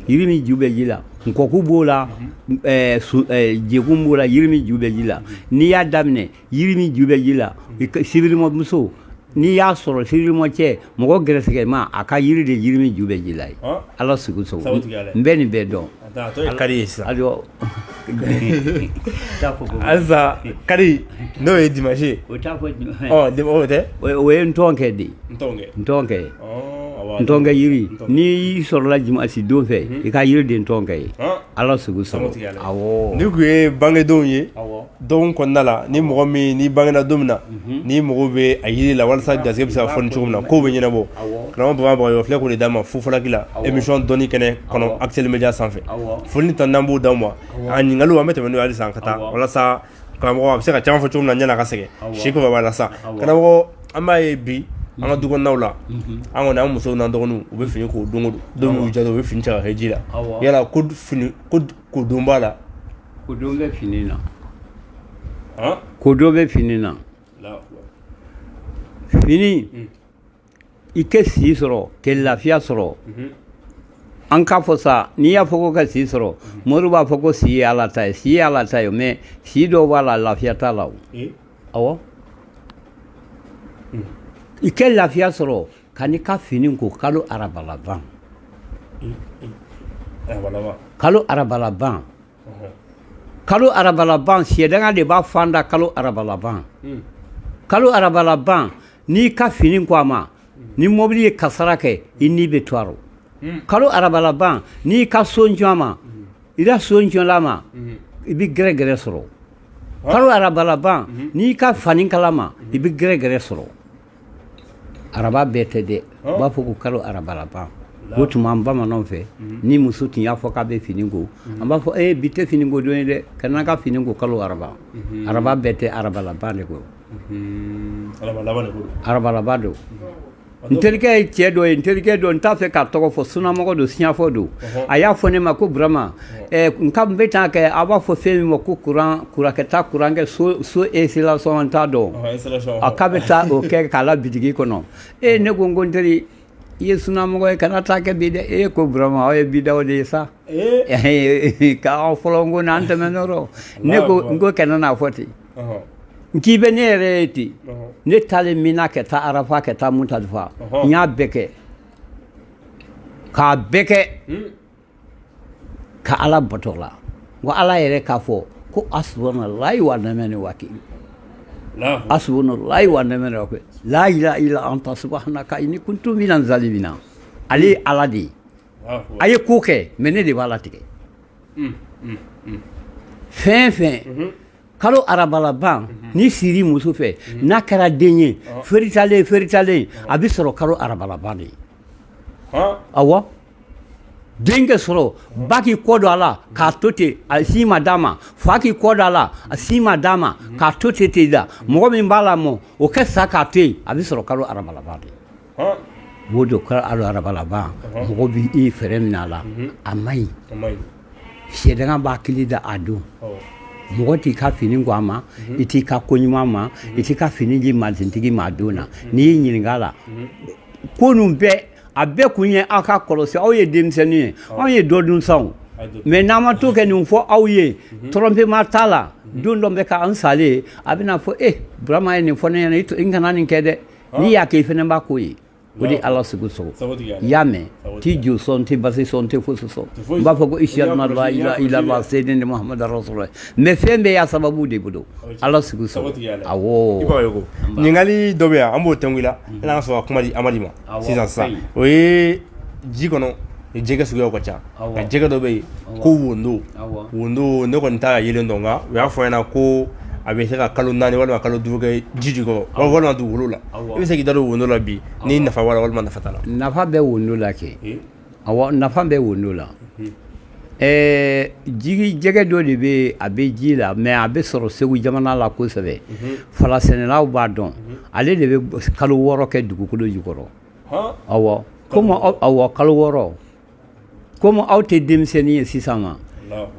yiri min ju bɛ ji la, nkɔku b'o la, jekun b'o la, yiri min ju bɛ ji la, n'i y'a daminɛ, yiri min ju bɛ ji la, sibirimɔmuso n'i y'a sɔrɔ, sibirimɔcɛ, mɔgɔ gɛrɛsɛgɛma, a ka yiri de yiri min ju bɛ ji la ye. Ala sigi sɔrɔ. N bɛ nin bɛɛ dɔn. Kari ye sisan halisa, kari n'o ye dimanche ye. O t'a fɔ, o tɛ, o ye ntɔnkɛ de ye. Ntɔnkɛ, ntɔnkɛ yiri, n'i y'i sɔrɔla dimanche don fɛ, i ka yiri de ntɔnkɛ ye. Ala sigi sɔrɔ. Awɔ. Ni tun ye bangedenw ye dɔgɔkun kɔnɔna la, ni mɔgɔ min n'i bangena don min na, n'i mago bɛ a yiri la walasa garisɛgɛ bɛ se ka fɔ cogo min na, kow bɛ ɲɛnabɔ, karamɔgɔ Burama Bagayogo filɛ k'o de d'a ma fufalaki la, émission dɔnni kɛnɛ kɔnɔ, Actuel Media sanfɛ. Foli ni tanu n'an b'o d'aw ma. A ɲininkaliw, an bɛ tɛmɛ n'o ye halisa ka taa, walasa karamɔgɔ a bɛ se ka caman fɔ cogo min na ɲɛna ka sɛgɛn si ko b'a la sa. Karamɔgɔ, an b'a ye bi an ka du kɔnɔnaw la, an kɔni, an musow n'an dɔgɔninw, u bɛ fini ko don o don, don min y'u diya, u bɛ fini cɛ ka kɛ ji la. Yala ko fini ko don b'a la? Ko don bɛ fini na, ko don bɛ fini na. Fini, i kɛ si sɔrɔ, kɛ lafiya sɔrɔ. An k'a fɔ sa, n'i y'a fɔ ko ka si sɔrɔ, mori b'a fɔ ko si ye Ala ta ye, si ye Ala ta ye, mais si dɔw b'a la, lafiya t'a la. O awɔ, i kɛ lafiya sɔrɔ ka n'i ka fini ko kalo araba laban, kalo araba laban, kalo araba laban, sɛdanga de b'a fan da kalo araba laban. Kalo araba laban, n'i ka fini ko a ma, ni mobili ye kasara kɛ, i ni bɛ to a rɔ. Kalo araba laban, n'i ka so jɔ a ma, i ka so jɔla ma, i bɛ gɛrɛgɛrɛ sɔrɔ. Kalo araba laban, n'i ka fani kala ma, i bɛ gɛrɛgɛrɛ sɔrɔ. Araba bɛɛ tɛ dɛ, u b'a fɔ ko kalo araba laban. O tuma an bamananw fɛ, ni muso tun y'a fɔ k'a bɛ fini ko, an b'a fɔ ee, bi tɛ fini ko don ye dɛ, ka n'an ka fini ko kalo araba. Araba bɛɛ tɛ, araba laban de ko, araba laban don. N terikɛ ye cɛ dɔ ye, n terikɛ dɔ, n t'a fɛ k'a tɔgɔ fɔ, sunamɔgɔ don, siyafɔ don. A y'a fɔ ne ma ko Burama, n ka n bɛ taa kɛ, a b'a fɔ fɛn min ma ko kuran kɛ taa kuran kɛ so installation, n t'a dɔn, a k'a bɛ taa o kɛ k'a la bitigi kɔnɔ. E, ne ko n ko n teri, i ye sunamɔgɔ ye, kana taa kɛ bi dɛ. E ko Burama, aw ye bidaw de ye sa, k'aw fɔlɔ, n ko n'an tɛmɛn'o rɔ. Ne ko n ko kana n'a fɔ ten, n k'i bɛ ne yɛrɛ ye ten. Ne taalen Mina ka taa Arafa, ka taa Mutalifa, n y'a bɛɛ kɛ, k'a bɛɛ kɛ ka Ala bato la. N ko Ala yɛrɛ k'a fɔ ko asubunalayi wa nɛmɛni wakili, asubunalayi wa nɛmɛni wakili, la ilaha illa anta subhanaka inni kuntu minaz zalimina. Ale ye Ala de ye, a ye ko kɛ, mais ne de b'a latigɛ. Fɛn fɛn kalo araba laban, n'i siri muso fɛ, n'a kɛra den ye, feritalen feritalen, a bɛ sɔrɔ kalo araba laban de ye. Awɔ, den kɛ sɔrɔ, ba k'i kɔ don a la k'a to ten, a sin ma d'a ma, fa k'i kɔ don a la, a sin ma d'a ma, k'a to ten ten da, mɔgɔ min b'a lamɔ, o kɛ sa k'a to yen, a bɛ sɔrɔ kalo araba laban de. O don kalo araba laban, mɔgɔ b'i fɛɛrɛ minɛ a la, a man ɲi. Sɛdanga b'a kili da a don. Mɔgɔ t'i ka fini ko a ma, i t'i ka ko ɲuman ma, i t'i ka fini di masintigi ma a don na. N'i y'i ɲininka a la, ko ninnu bɛɛ, a bɛɛ kun ye aw ka kɔlɔsi. Aw ye denmisɛnnin ye, anw ye dɔ dun sa, mais n'an ma to kɛ nin fɔ aw ye, tromper t'a la. Don dɔ bɛ k'an salen, a bɛna fɔ e Burama ye nin fɔ ne ɲɛna, i kana nin kɛ dɛ. N'i y'a kɛ, i fana b'a ko ye. O de Ala sugu sɔgɔ. I y'a mɛn, t'i jo sɔn, tɛ basi sɔn, tɛ fosi sɔn. N b'a fɔ ko ishadu an la ilaha illallah sayyidina Muhammadu rasulullah, mais fɛn bɛɛ y'a sababu de bolo. Ala sugu sɔgɔ. Awɔ. Ɲininkali dɔ bɛ yan, an b'o tɛnku i la, yanni an ka sɔrɔ ka kuma di Amadi ma sisan sisan. O ye ji kɔnɔ jɛgɛ suguyaw ka ca, nka jɛgɛ dɔ bɛ yen ko wondo. Wondo, ne kɔni t'a yelen dɔn, nka u y'a fɔ n ɲɛna ko a bɛ se ka kalo 4 walima kalo 5 kɛ ji jukɔrɔ walima dugukolo la. I bɛ se k'i da don wondo la bi, ni nafa b'a la walima nafa t'a la? Nafa bɛ wondo la kɛ. Awɔ, nafa bɛ wondo la. Jigi jɛgɛ dɔ de bɛ, a bɛ ji la, mais a bɛ sɔrɔ Segu jamana la kosɛbɛ. Falasɛnɛlaw b'a dɔn. Ale de bɛ kalo 6 kɛ dugukolo jukɔrɔ. Awɔ, komi awɔ, kalo 6. Komi aw tɛ denmisɛnnin ye sisan ma,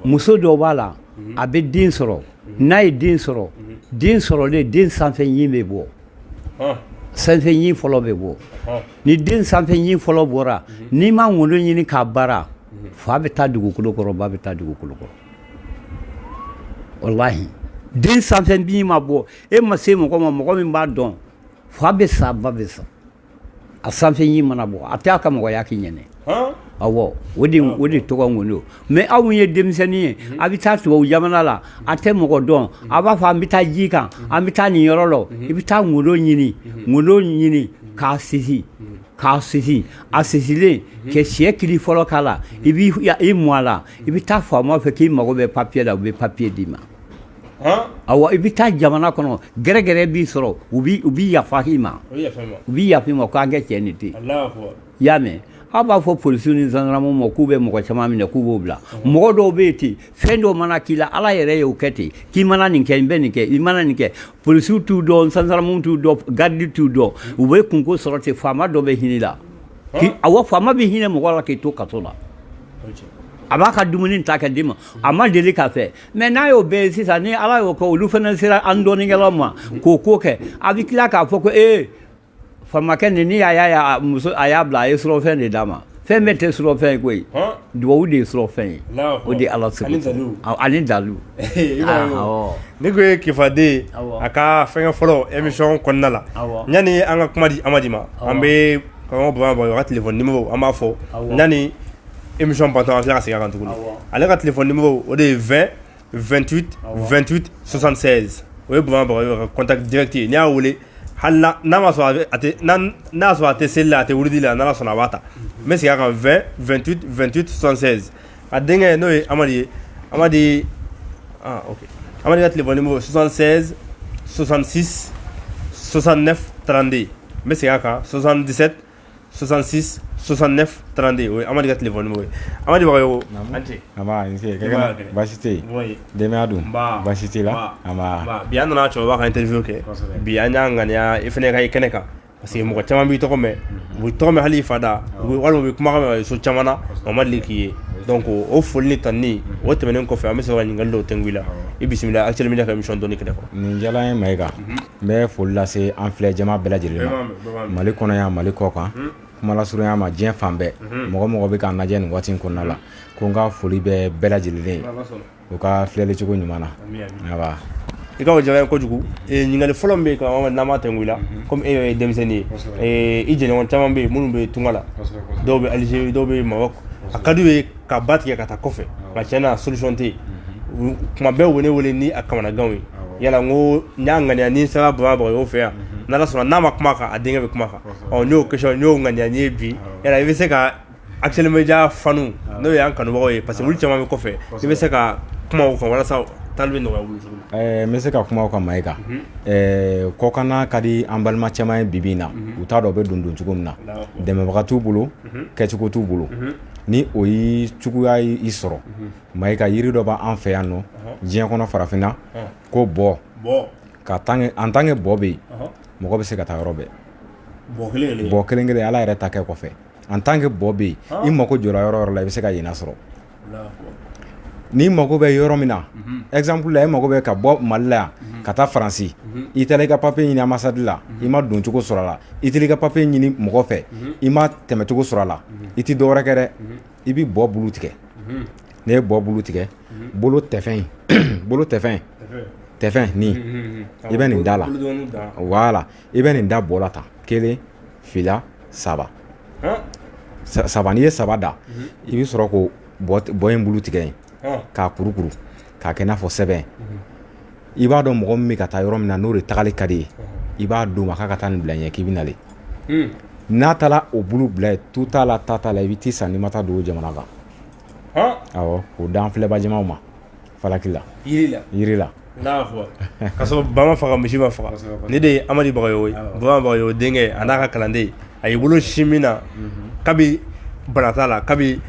muso dɔw b'a la, a bɛ den sɔrɔ. N'a ye den sɔrɔ, den sɔrɔlen, den sanfɛ ɲin bɛ bɔ, sanfɛ ɲin fɔlɔ bɛ bɔ. Ni den sanfɛ ɲin fɔlɔ bɔra, n'i ma ŋondo ɲini k'a baara, fa bɛ taa dugukolo kɔrɔ, ba bɛ taa dugukolo kɔrɔ. Walahi, den sanfɛ ɲin ma bɔ, e ma se mɔgɔ ma, mɔgɔ min b'a dɔn, fa bɛ sa, ba bɛ sa. A sanfɛ ɲin mana bɔ, a tɛ a ka mɔgɔya k'i ɲɛnɛ. Awɔ, o de tɔgɔ ŋondo. Mais aw min ye denmisɛnnin ye, a bɛ taa tubabu jamana la, a tɛ mɔgɔ dɔn, a b'a fɔ an bɛ taa ji kan, an bɛ taa nin yɔrɔ la. I bɛ taa ŋondo ɲini, ŋondo ɲini k'a sisi, k'a sisi. A sisilen, ka sɛ kili fɔlɔ k'a la, i b'i i mɔ a la. I bɛ taa faama fɛ k'i mago bɛ papier la, u bɛ papier d'i ma. Awɔ, i bɛ taa jamana kɔnɔ, gɛrɛgɛrɛ b'i sɔrɔ, u bi yafa i ma, u bi yafa i ma k'an kɛ cɛ nin ten. I y'a mɛn, aw b'a fɔ polisiw ni gendarmew ma k'u bɛ mɔgɔ caman minɛ, k'u b'o bila. Mɔgɔ dɔw bɛ yen ten, fɛn dɔw mana k'i la, Ala yɛrɛ y'o kɛ ten, k'i mana nin kɛ, n bɛ nin kɛ, i mana nin kɛ, polisiw t'u dɔn, gendarmew t'u dɔn, garde t'u dɔn, u bɛ kunko sɔrɔ ten. Faama dɔ bɛ hinɛ la. Awɔ, faama bɛ hinɛ mɔgɔ la k'i to kaso la, a b'a ka dumuni ta ka d'i ma, a ma deli k'a fɛ. Mais n'a y'o bɛɛ ye sisan, ni Ala y'o kɛ, olu fana sera an dɔnnikɛlaw ma k'o ko kɛ, a bɛ tila k'a fɔ ko ee, faamakɛ nin, ni a y'a muso, a y'a bila, a ye surɔfɛn de d'a ma. Fɛn bɛɛ tɛ surɔfɛn ye koyi, duwawu de ye surɔfɛn ye. O de ye Ala sago ani dalu. Ne ko ye Kefaden a ka fɛnkɛ fɔlɔ émission kɔnɔna la. Yanni an ka kuma di Amadi ma, an bɛ karamɔgɔ Baba Bagayogo ka téléphone numéro an b'a fɔ. Yanni émission bantɔ, an tila ka segin a kan tuguni. Ale ka téléphone numéro, o de ye 20 28 28 76. O ye Baba Bagayogo ka contact direct ye. N'i y'a wele, hali n'a ma sɔrɔ a tɛ, n'a y'a sɔrɔ a tɛ seli la, a tɛ wurudi la, n'Ala sɔnna a b'a ta. N bɛ segin a kan: 20 28 28 76. A denkɛ, n'o ye Amadi ye, Amadi, ah ok, Amadi ka téléphone numéro 76 66 69 32. N bɛ segin a kan: 77 66 69 32. O ye Amadi ka téléphone numéro ye. Amadi Bagayogo, an ce. Nba, i ni ce. Baasi tɛ yen? Denbaya dun, baasi t'i la? Nba. Bi an nana cɛkɔrɔba ka interview kɛ. Bi an y'a ŋaniya i fana ka i kɛnɛ kan, parce que mɔgɔ caman b'i tɔgɔ mɛn, u b'i tɔgɔ mɛn, hali i fa da, walima u bɛ kumakan mɛn so caman na, o ma deli k'i ye. Donc o foli ni tanuni, o tɛmɛnen kɔfɛ, an bɛ sɔrɔ ka ɲininkali dɔw tɛnku i la. I bisimila Actuel Media ka émission dɔnni kɛnɛ kɔnɔ. Nin diyara n ye, Mayiga. N bɛ foli lase an filɛ jama bɛɛ lajɛlen ma, Mali kɔnɔ yan, Mali kɔ kan, kuma lasurunya ma, diɲɛ fan bɛɛ, mɔgɔ mɔgɔ bɛ k'an lajɛ nin waati in kɔnɔna la, ko n ka foli bɛ bɛɛ lajɛlen ye u ka filɛli cogo ɲuman na. Aba. I ka o diyara n ye kojugu. Ɲininkali fɔlɔ min bɛ yen, karamɔgɔ, n'an b'a tɛnku i la, komi e yɛrɛ ye denmisɛnnin ye, i jɛɲɔgɔn caman bɛ yen minnu bɛ tunga la, dɔw bɛ Algérie, dɔw bɛ Maroc, a ka d'u ye ka ba tigɛ ka taa kɔfɛ, nka tiɲɛ na solution tɛ yen. Kuma bɛɛ u bɛ ne wele ni a kamanaganw ye. Yala n ko n y'a ŋaniya ni n sera Baba Bagayogo fɛ yan, n'Ala sɔnna, n'a ma kuma kan, a denkɛ bɛ kuma kan. Ɔ, n y'o question, n y'o ŋaniya n ye bi. Yala i bɛ se ka Actuel Media fanu, n'o y'an kanubagaw ye, parce que olu caman bɛ kɔfɛ, i bɛ se ka kuma o kan walasa taali bɛ nɔgɔya u bolo cogo min? N bɛ se ka kuma o kan, Mayiga. Kɔkanna ka di an balima caman ye bi bi in na, u t'a dɔn u bɛ don cogo min na, dɛmɛbaga t'u bolo, kɛcogo t'u bolo. Ni o y'i cogoya y'i sɔrɔ, Mayiga, yiri dɔ b'an fɛ yan nɔ, diɲɛ kɔnɔ, farafinna, ko bɔ ka en tant que bɔ bɛ yen, mɔgɔ bɛ se ka taa yɔrɔ bɛɛ. Bɔ kelen kelen, Ala yɛrɛ ta kɛ kɔfɛ, en tant que bɔ bɛ yen, i mako jɔra yɔrɔ yɔrɔ la, i bɛ se ka yen sɔrɔ. N'i mago bɛ yɔrɔ min na, exemple la, e mago bɛ ka bɔ Mali la yan ka taa Faransi, i taara i ka papier ɲini ambassade la, i ma don cogo sɔrɔ a la, i taara i ka papier ɲini mɔgɔ fɛ, i ma tɛmɛcogo sɔrɔ a la, i ti dɔwɛrɛ kɛ dɛ, i bi bɔ bulu tigɛ. N'i ye bɔ bulu tigɛ, bolo tɛfɛn, bolo tɛfɛn, tɛfɛn nin, i bɛ nin da la, voilà, i bɛ nin da bɔ la tan: kelen, fila, saba, saba. N'i ye saba da, i bɛ sɔrɔ k'o bɔ in bulu tigɛ yen k'a kurukuru k'a kɛ i n'a fɔ sɛbɛn. I b'a dɔn mɔgɔ min bɛ ka taa yɔrɔ min na, n'o de tagali ka di ye, i b'a d'o ma k'a ka taa nin bila ɲɛ, k'i bɛ nalen. N'a taara o bulu bila yen, tu t'a la, ta t'a la, i bɛ t'i san n'i ma taa don o jamana kan. Awɔ, k'o d'an filɛbajamaw ma falaki la. Yiri la. Yiri la. K'a sɔrɔ ba ma faga, misi ma faga. Ne de ye Amadi Bagayogo ye, Baba Bagayogo denkɛ, a n'a ka kalanden. A y'i bolo sin min na, kabi bana t'a la, kabi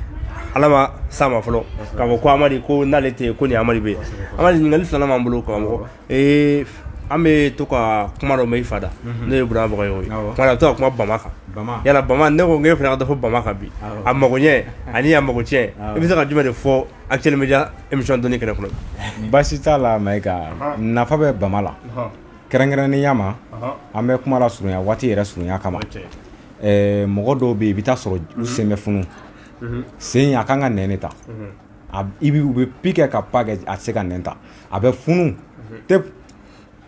Ala ma s'a ma fɔlɔ k'a fɔ ko Amadi ko n'ale tɛ yen ko nin Amadi bɛ yen. Amadi, ɲininkali filanan b'an bolo karamɔgɔ. An bɛ to ka kuma dɔ mɛn i fa da, n'o ye Burama Bagayogo ye. Kuma dɔ a bɛ to ka kuma bama kan. Yala bama, ne ko e fana ka dɔ fɔ bama kan bi, a magoɲɛ ani a mago tiɲɛ, i bɛ se ka jumɛn de fɔ Actuel Media émission dɔnni kɛnɛ kɔnɔ? Baasi t'a la Mayiga, nafa bɛ bama la, kɛrɛnkɛrɛnnenya ma an bɛ kuma la surunya waati yɛrɛ surunya kama. Mɔgɔ dɔw bɛ yen, i bɛ taa sɔrɔ u sen bɛ funu, sen a kan ka nɛn de ta, i bɛ u bɛ pi kɛ ka pa kɛ, a tɛ se ka nɛn ta, a bɛ funu tep.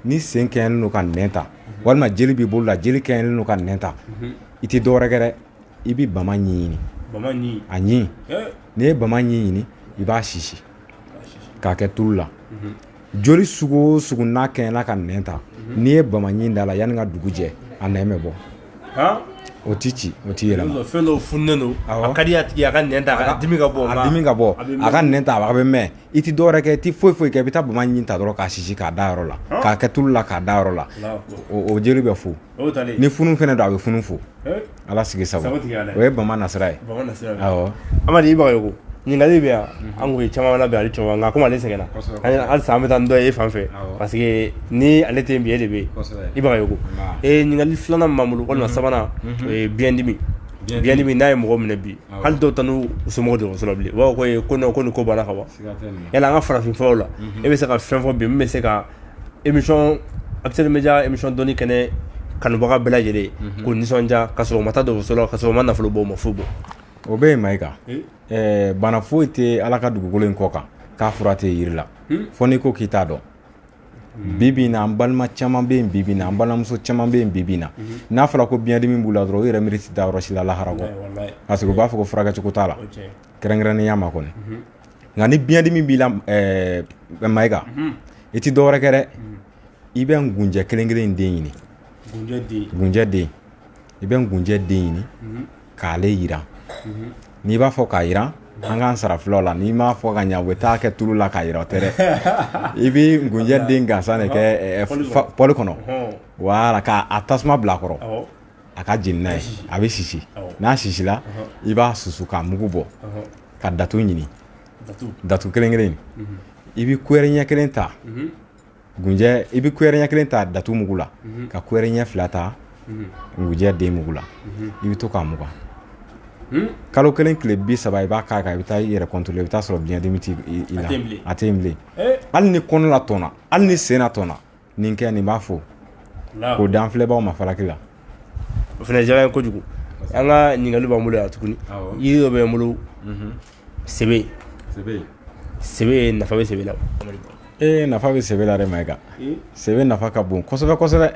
Ni sen kɛɲɛnen don ka nɛn ta, walima jeli b'i bolo la, jeli kɛɲɛnen don ka nɛn ta, i tɛ dɔwɛrɛ kɛ dɛ, i bɛ bama ɲi ɲini, a ɲi. N'i ye bama ɲi ɲini, i b'a sisi k'a kɛ tulu la. Joli sugu o sugu n'a kɛɲɛna ka nɛn ta, n'i ye bama ɲi da la, yanni ka dugu jɛ, a nɛn bɛ bɔ. O ti ci, o ti yɛlɛma. Fɛn dɔw fununen don, a ka di a tigi a ka nɛn ta, a dimi ka bɔ. A dimi ka bɔ, a ka nɛn ta, a bɛ mɛn. I ti dɔwɛrɛ kɛ, i ti foyi foyi kɛ, i bɛ taa bama ɲi ta dɔrɔn k'a sisi k'a da yɔrɔ la, k'a kɛ tulu la k'a da yɔrɔ la, o jeli bɛ fo. Ni funu fɛnɛ don, a bɛ funu fo. Ala sigi sago, o ye bama nasira ye. Awɔ, Amadi Bagayogo, ɲininkali bɛ yan. An kun ye caman labɛn ale cɛkɔrɔba, nka komi ale sɛgɛnna, halisa an bɛ taa ni dɔ ye e fan fɛ, parce que ni ale tɛ yen bi, e de bɛ yen. I Bagayogo, ɲininkali filanan min b'an bolo walima sabanan, o ye biyɛndimi. Biyɛndimi n'a ye mɔgɔ minɛ bi, hali dɔw taa n'u somɔgɔw dɔgɔtɔrɔso la bilen, u b'a fɔ ko ko non, ko nin ko banna ka ban. Yala an ka farafin furaw la, e bɛ se ka fɛn fɔ bi min bɛ se ka émission Actuel Media émission dɔnni kɛnɛ kanubaga bɛɛ lajɛlen k'o nisɔndiya, ka sɔrɔ u ma taa dɔgɔtɔrɔso la, ka sɔrɔ u ma nafolo bɔ, u ma foyi bɔ? O bɛ yen Mayiga. Bana foyi tɛ Ala ka dugukolo in kɔ kan k'a fura tɛ yiri la, fo n'i ko k'i t'a dɔn. Bi bi in na, an balima caman bɛ yen bi bi in na, an balimamuso caman bɛ yen bi bi in na, n'a fɔra ko biyɛndimi b'u la dɔrɔn, u yɛrɛ miiri tɛ taa yɔrɔ si la lahara kɔ, parce que u b'a fɔ ko furakɛcogo t'a la, kɛrɛnkɛrɛnnenya ma kɔni. Nka ni biyɛndimi b'i la Mayiga, i tɛ dɔwɛrɛ kɛ dɛ, i bɛ ngunjɛ kelen kelen in den ɲini, ngunjɛ den, i bɛ ngunjɛ den ɲini k'ale yiran. N'i b'a fɔ k'a yiran, an k'an sara fulaw la, n'i m'a fɔ ka ɲa, u bɛ taa kɛ tulu la k'a yiran, o tɛ dɛ. I bɛ ngunjɛ den gansan de kɛ pɔli kɔnɔ, wala k'a tasuma bila a kɔrɔ, a ka jeni n'a ye, a bɛ sisi. N'a sisila, i b'a susu k'a mugu bɔ, ka datu ɲini, datu kelen kelen, i bɛ kuyɛri ɲɛ kelen ta gunjɛ, i bɛ kuyɛri ɲɛ kelen ta datu mugu la, ka kuyɛri ɲɛ fila ta ngunjɛ den mugu la, i bɛ to k'a mugan. Kalo 1 tile 30, i b'a k'a kan, i bɛ taa i yɛrɛ contrôler, i bɛ taa sɔrɔ biyɛndimi t'i la, a tɛ yen bilen. Hali ni kɔnɔ la tɔnna, hali ni sen na tɔnna, nin kɛ, nin b'a fo k'o d'an filɛbaaw ma falaki la. O fana diyara n ye kojugu. An ka ɲininkali b'an bolo yan tuguni. Yiri dɔ bɛ n bolo, sebe. Sebe, nafa bɛ sebe la? Ee, nafa bɛ sebe la dɛ Mayiga. Sebe nafa ka bon kosɛbɛ kosɛbɛ.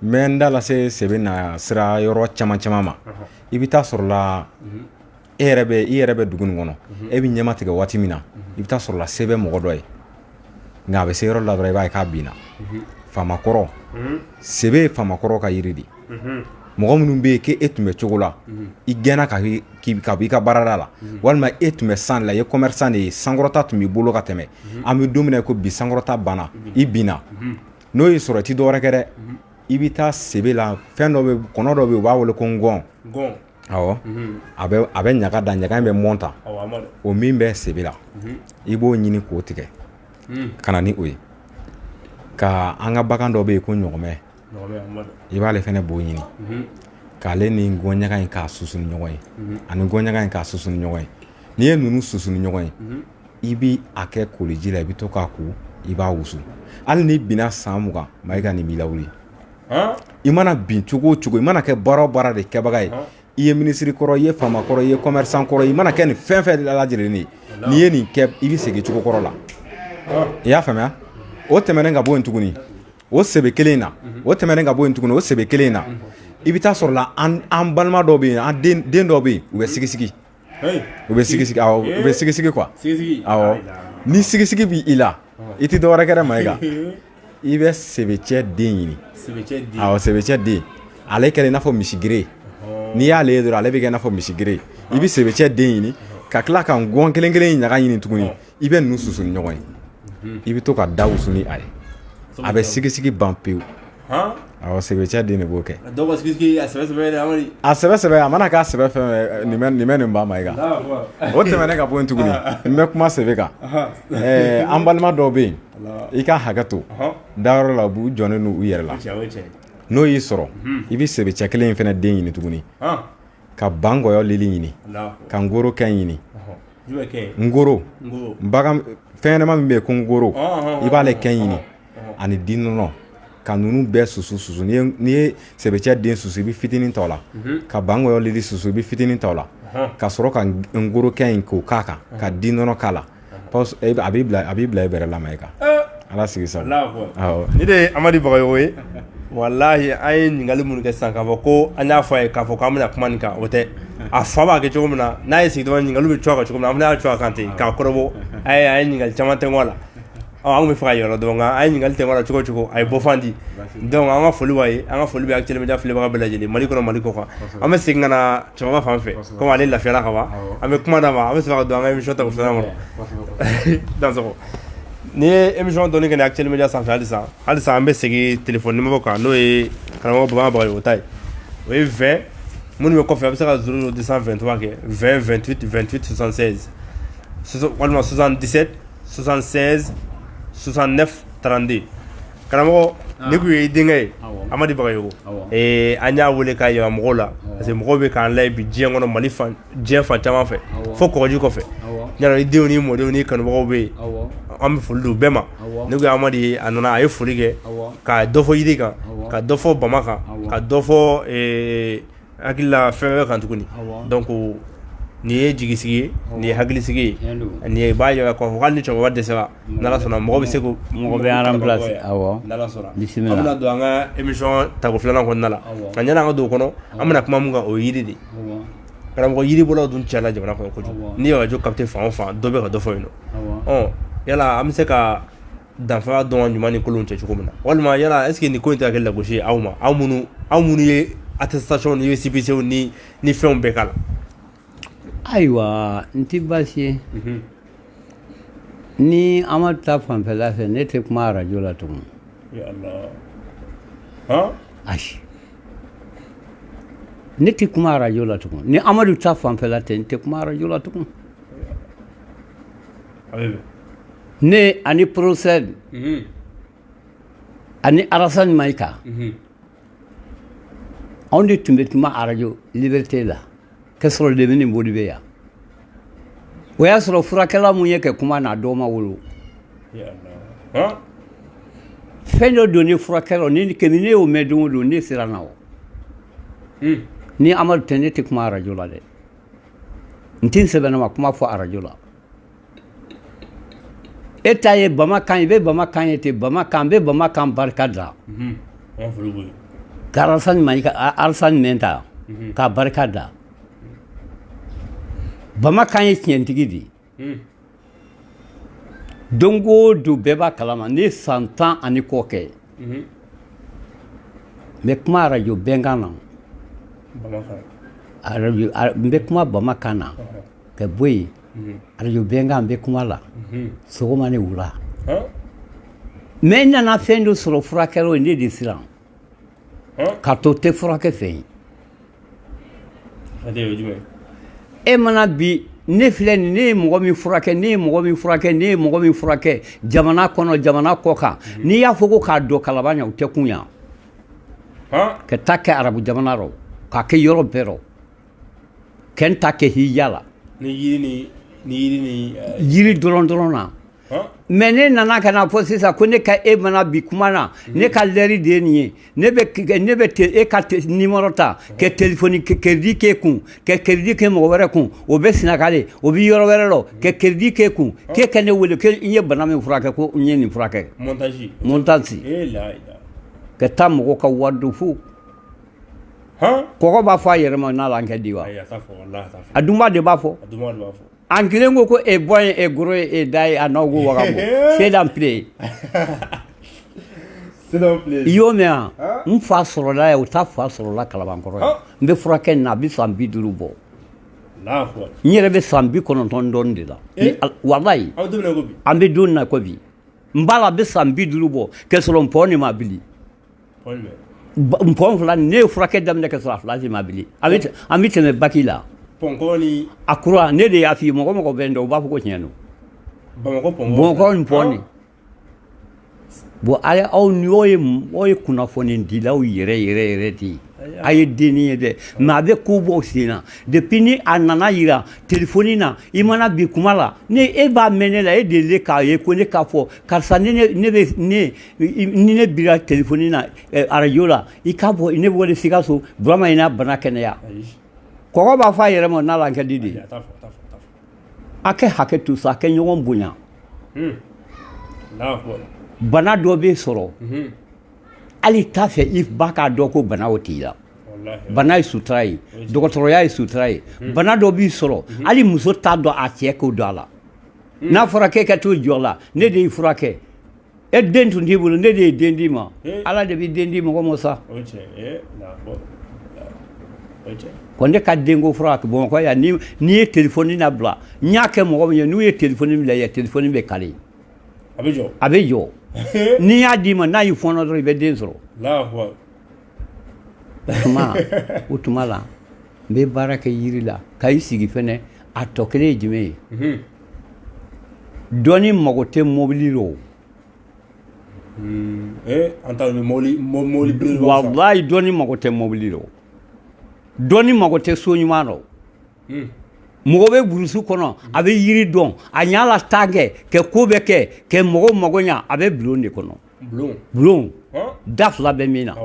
N bɛ n da lase sebe na sira yɔrɔ caman caman ma. I bɛ taa sɔrɔ la, e yɛrɛ bɛ i yɛrɛ bɛ dugu nin kɔnɔ, e bɛ ɲɛma tigɛ waati min na, i bɛ taa sɔrɔ la se bɛ mɔgɔ dɔ ye, nka a bɛ se yɔrɔ la dɔrɔn, i b'a ye k'a binna. Faamakɔrɔ, sebe ye faamakɔrɔ ka yiri de. Mɔgɔ minnu bɛ yen k'e tun bɛ cogo la, i gɛnna ka bɔ i ka baarada la, walima e tun bɛ san la, i ye commerçant de ye, sankɔrɔta tun b'i bolo ka tɛmɛ, an bɛ don min na ko bi, sankɔrɔta banna, i binna, n'o y'i sɔrɔ, i tɛ dɔwɛrɛ kɛ dɛ, i bɛ taa sebe la. Fɛn dɔ bɛ, kɔnɔ dɔ bɛ yen, u b'a wele ko ngɔn. Awɔ, a bɛ ɲaga da, ɲaga in bɛ mɔn ta, o min bɛ sebe la, i b'o ɲini k'o tigɛ ka na ni o ye. Ka an ka bagan dɔ bɛ yen ko ɲɔgɔmɛ, i b'ale fɛnɛ bo ɲini k'ale ni ngɔn ɲaga in k'a susu ni ɲɔgɔn ye, ani ngɔn ɲaga in k'a susu ni ɲɔgɔn ye. N'i ye ninnu susu ni ɲɔgɔn ye, i bɛ a kɛ koliji la, i bɛ to k'a ko, i b'a wusu. Hali n'i binna san 20, Mayiga, nin b'i lawuli. I mana bin cogo o cogo, i mana kɛ baara o baara de kɛbaga ye, i ye minisiri kɔrɔ, i ye faama kɔrɔ, i ye commerçant kɔrɔ, i mana kɛ nin fɛn fɛn lajɛlen ye, n'i ye nin kɛ, i bɛ segin cogo kɔrɔ la. I y'a faamuya? O tɛmɛnen ka bɔ yen tuguni, o sebe kelen in na, o tɛmɛnen ka bɔ yen tuguni, o sebe kelen in na, i bɛ taa sɔrɔ la, an balima dɔw bɛ yen, an den dɔw bɛ yen, u bɛ sigisigi, u bɛ sigisigi, awɔ, u bɛ sigisigi quoi. Awɔ, ni sigisigi b'i la, i tɛ dɔwɛrɛ kɛ dɛ Mayiga, i bɛ sebecɛ den ɲini. Awɔ, sebecɛ den, ale kɛlen i n'a fɔ misigere, n'i y'ale ye dɔrɔn, ale bɛ kɛ i n'a fɔ misigere. I bɛ sebecɛ den ɲini ka tila ka ngɔn kelen kelen ɲaga ɲini tuguni, i bɛ ninnu susu ni ɲɔgɔn ye, i bɛ to ka da wusu ni a ye, a bɛ sigisigi ban pewu. Awɔ, sebecɛ den de b'o kɛ. Dɔw ko sigi a sɛbɛ sɛbɛ dɛ. A sɛbɛ sɛbɛ, a mana k'a sɛbɛ fɛn, nin bɛ nin ba Mayiga. O tɛmɛnen ka bɔ yen tuguni, n bɛ kuma sɛbɛ kan. An balima dɔw bɛ yen, i ka hakɛ to, dayɔrɔ la, u b'u jɔnnen n'u yɛrɛ la. N'o y'i sɔrɔ, i bɛ sebecɛ kelen in fana den ɲini tuguni, ka bankɔyɔ lili ɲini, ka ngoro kɛ ɲini, ngoro, bagan fɛn ɲɛnama min bɛ yen ko ngoro, i b'ale kɛ ɲini ani di nɔnɔ, ka ninnu bɛɛ susu susu. N'i ye sebecɛ den susu, i bɛ fitinin ta o la, ka bankɔyɔ lili susu, i bɛ fitinin ta o la, ka sɔrɔ ka ngoro kɛ in k'o k'a kan, ka di nɔnɔ k'a la, a b'i bila i bɛrɛ la. Mayiga, Ala sigi sago. Awɔ, ni de ye Amadi Bagayogo ye. Walahi, an ye ɲininkali minnu kɛ sisan, k'a fɔ ko an y'a fɔ a ye k'a fɔ k'an bɛna kuma nin kan, o tɛ. A fa b'a kɛ cogo min na, n'a ye sigi dɔrɔn, ɲininkaliw bɛ cun a kan cogo min na, an fana y'a cun a kan ten k'a kɔrɔbɔ. A ye ɲininkali caman tɛnku a la. Ɔ, an tun bɛ fɛ ka yɛlɛ dɔrɔn, nka an ye ɲininkali tɛnku a la cogo o cogo, a ye bɔfan di. Donc an ka foli b'a ye, an ka foli bɛ Actuel Media filɛbaga bɛɛ lajɛlen, Mali kɔnɔ, Mali kɔ kan. An bɛ segin ka na cɛkɔrɔba fan fɛ, komi ale lafiyara ka ban. An bɛ kuma d'a ma, an bɛ sɔrɔ ka don an ka émission tako filanan kɔnɔ. Dansɔgɔ. Ni ye émission dɔɔni kɛ ni Actuel Media sanfɛ halisa, halisa an bɛ segin téléphone numéro kan, n'o ye karamɔgɔ Baba Bagayogo ta ye. O ye 20, minnu bɛ kɔfɛ, a bɛ se ka 00 223 kɛ 20 28 28 76, walima 77 76 69 32. Karamɔgɔ, ni kun ye i denkɛ ye, Amadi Bagayogo, an y'a wele k'a yira mɔgɔw la, parce que mɔgɔw bɛ k'an layɛ bi diɲɛ kɔnɔ, Mali fan, diɲɛ fan caman fɛ, fo kɔgɔji kɔfɛ. Yala i denw ni mɔdenw ni kanubagaw bɛ yen, an bɛ foli di u bɛɛ ma. Ne ko Amadi ye, a nana, a ye foli kɛ, ka dɔ fɔ yiri kan, ka dɔ fɔ bama kan, ka dɔ fɔ hakili la fɛn wɛrɛ kan tuguni. Donc nin ye jigisigi ye, nin ye hakilisigi ye, nin ye b'a yira k'a fɔ hali ni cɛkɔrɔba dɛsɛra, n'Ala sɔnna, mɔgɔ bɛ se ko mɔgɔ bɛ an remplacer. Awɔ. N'Ala sɔnna. Bisimila. An bɛna don an ka émission tako filanan kɔnɔna la, nka yanni an ka don o kɔnɔ, an bɛna kuma mun kan, o ye yiri de ye. Karamɔgɔ, yiribɔlaw dun cayala jamana kɔnɔ kojugu. N'i ye radio capter fan o fan, dɔ bɛ ka dɔ fɔ yen nɔ. Ɔ, yala an bɛ se ka danfara dɔn ɲuman ni kolon cɛ cogo min na, walima yala est ce que nin ko in tɛ ka kɛ lagosi ye aw ma, aw minnu ye attestation ni récépissé ni fɛnw bɛɛ k'a la? Ayiwa, n tɛ baasi ye. Ni Amadu ta fanfɛla fɛ, ne tɛ kuma arajo la tugun. Ya Allah, han? Ayi, ne tɛ kuma arajo la tugun. Ni Amadu ta fanfɛla tɛ, n tɛ kuma arajo la tugun. A bɛ bɛn. Ne ani professeur ani Alasani Mayiga, anw de tun bɛ kuma arajo Liberté la, k'a sɔrɔ Lemini Boli bɛ yan. O y'a sɔrɔ furakɛla mun ye kɛ kuma na, dɔw ma wolo. Ya Allah, han? Fɛn dɔ don ni furakɛlaw ni kɛmɛ, ne y'o mɛn don o don, ne siranna o. Ni Amadu tɛ, ne tɛ kuma arajo la dɛ. N tɛ n sɛbɛnna ma kuma fɔ arajo la. E ta ye bama kan, i bɛ bama kan ye ten, bama kan, n bɛ bama kan barika da. An ka foli b'o ye. Ka Alasani Mayiga, Alasani Mɛnta k'a barika da. Bama kan ye tiɲɛtigi de ye. Don o don, bɛɛ b'a kalama, ne ye san 10 ani kɔ kɛ, n bɛ kuma arajo bɛnkan na. Bama kan. Arajo, n bɛ kuma bama kan na ka bɔ yen, arajo bɛnkan, n bɛ kuma la sɔgɔma ni wula. Mais n nana fɛn dɔ sɔrɔ furakɛlaw ye, ne de siran ka to tɛ furakɛ fɛ yen. A tɛ, o ye jumɛn? E mana bi, ne filɛ nin, ne ye mɔgɔ min furakɛ, ne ye mɔgɔ min furakɛ, ne ye mɔgɔ min furakɛ jamana kɔnɔ, jamana kɔ kan, n'i y'a fɔ ko k'a dɔn Kalaban ɲɛ, o tɛ kun yan. Ka taa kɛ arabu jamana rɔ, k'a kɛ yɔrɔ bɛɛ rɔ, kɛ n ta kɛ hija la. Ni yiri ni Yiri dɔrɔn dɔrɔn na. Mais ne nana ka na fɔ sisan ko ne ka, e mana bi kuma na, ne ka lɛri de ye nin ye, ne bɛ e ka numéro ta ka téléphone crédit k'e kun, ka crédit kɛ mɔgɔ wɛrɛ kun, o bɛ Sénégal, o bɛ yɔrɔ wɛrɛ la, ka crédit k'e kun, k'e ka ne wele ko n ye bana min furakɛ, ko n ye nin furakɛ. Montage. Montage. Eh la la. Ka taa mɔgɔw ka wari dun fu. Kɔgɔ b'a fɔ a yɛrɛ ma n'a la kɛ di wa? Ayi, a t'a fɔ, walahi, a t'a fɔ. A dunba de b'a fɔ. A dunba de b'a fɔ. An kelen ko e bɔ ye, e goro ye, e da ye, a n'aw ko waga bɔ, c'est dans play. C'est dans play. I y'o mɛn wa? N fa sɔrɔla yan, o ta fa sɔrɔla Kalabankɔrɔ yan. N bɛ furakɛ nin na, a bɛ san 50 bɔ. Allahu akbar. N yɛrɛ bɛ san 90 dɔɔnin de la. Walayi. Aw don min na ko bi. An bɛ don min na ko bi, n b'a la, a bɛ san 50 bɔ k'a sɔrɔ n pɔ nin ma bili. Paul bɛ. Pont fila ne ye furakɛ daminɛ ka sɔrɔ a fila si ma bili. An bɛ tɛmɛ baki la. Pont ni a kura, ne de y'a f'i ye, mɔgɔ mɔgɔ bɛ n dɔn, u b'a fɔ ko tiɲɛ don. Bamakɔ pont. Bamakɔ ni pont nin. Bon, aw ni aw ye kunnafonidilaw yɛrɛ yɛrɛ yɛrɛ de ye. A ye denni ye dɛ, mais a bɛ ko bɔ sen na. Depuis ni a nana yira telefɔni na, i mana bi kuma la, ni e b'a mɛn ne la, e delilen k'a ye ko ne k'a fɔ karisa, ni ne bɛ ne ni ne bira telefɔni na, arajo la, i k'a bɔ ne wele Sikaso, Burama ye n'a bana kɛnɛya. Kɔgɔ b'a fɔ a yɛrɛ ma n'a la kɛ di de. A kɛ hakɛ to sa, a kɛ ɲɔgɔn bonya. Bana dɔ bɛ sɔrɔ, hali t'a fɛ i ba k'a dɔn ko bana o t'i la. Bana ye sutura ye, dɔgɔtɔrɔya ye sutura ye. Bana dɔ b'i sɔrɔ, hali muso t'a dɔn a cɛ k'o dɔn a la. N'a fɔra k'e ka t'o jɔ la, ne de y'i furakɛ, e den tun t'i bolo, ne de ye den d'i ma. Ala de bɛ den di mɔgɔ ma sa. Ko ne ka denko fura Bamakɔ yan, n'i ye telefɔni labila, n y'a kɛ mɔgɔ min ye, n'u ye telefɔni bila yan, telefɔni bɛ kari. A bɛ jɔ. A bɛ jɔ. N'i y'a d'i ma, n'a y'i fɔɔnɔ dɔrɔn, i bɛ den sɔrɔ. O tuma la n bɛ baara kɛ yiri la ka i sigi fɛnɛ. A tɔ kelen ye jumɛn ye? Dɔnni mago tɛ mobili la o. An t'a dɔn mobili belebeleba. Walayi, dɔnni mago tɛ mobili la o. Dɔnni mago tɛ so ɲuman la o. Mɔgɔ bɛ burusu kɔnɔ, a bɛ yiri dɔn, a ɲa la taa kɛ kɛ ko bɛ kɛ kɛ mɔgɔw mago ɲa, a bɛ bulon de kɔnɔ. Bulon da fila bɛ min na,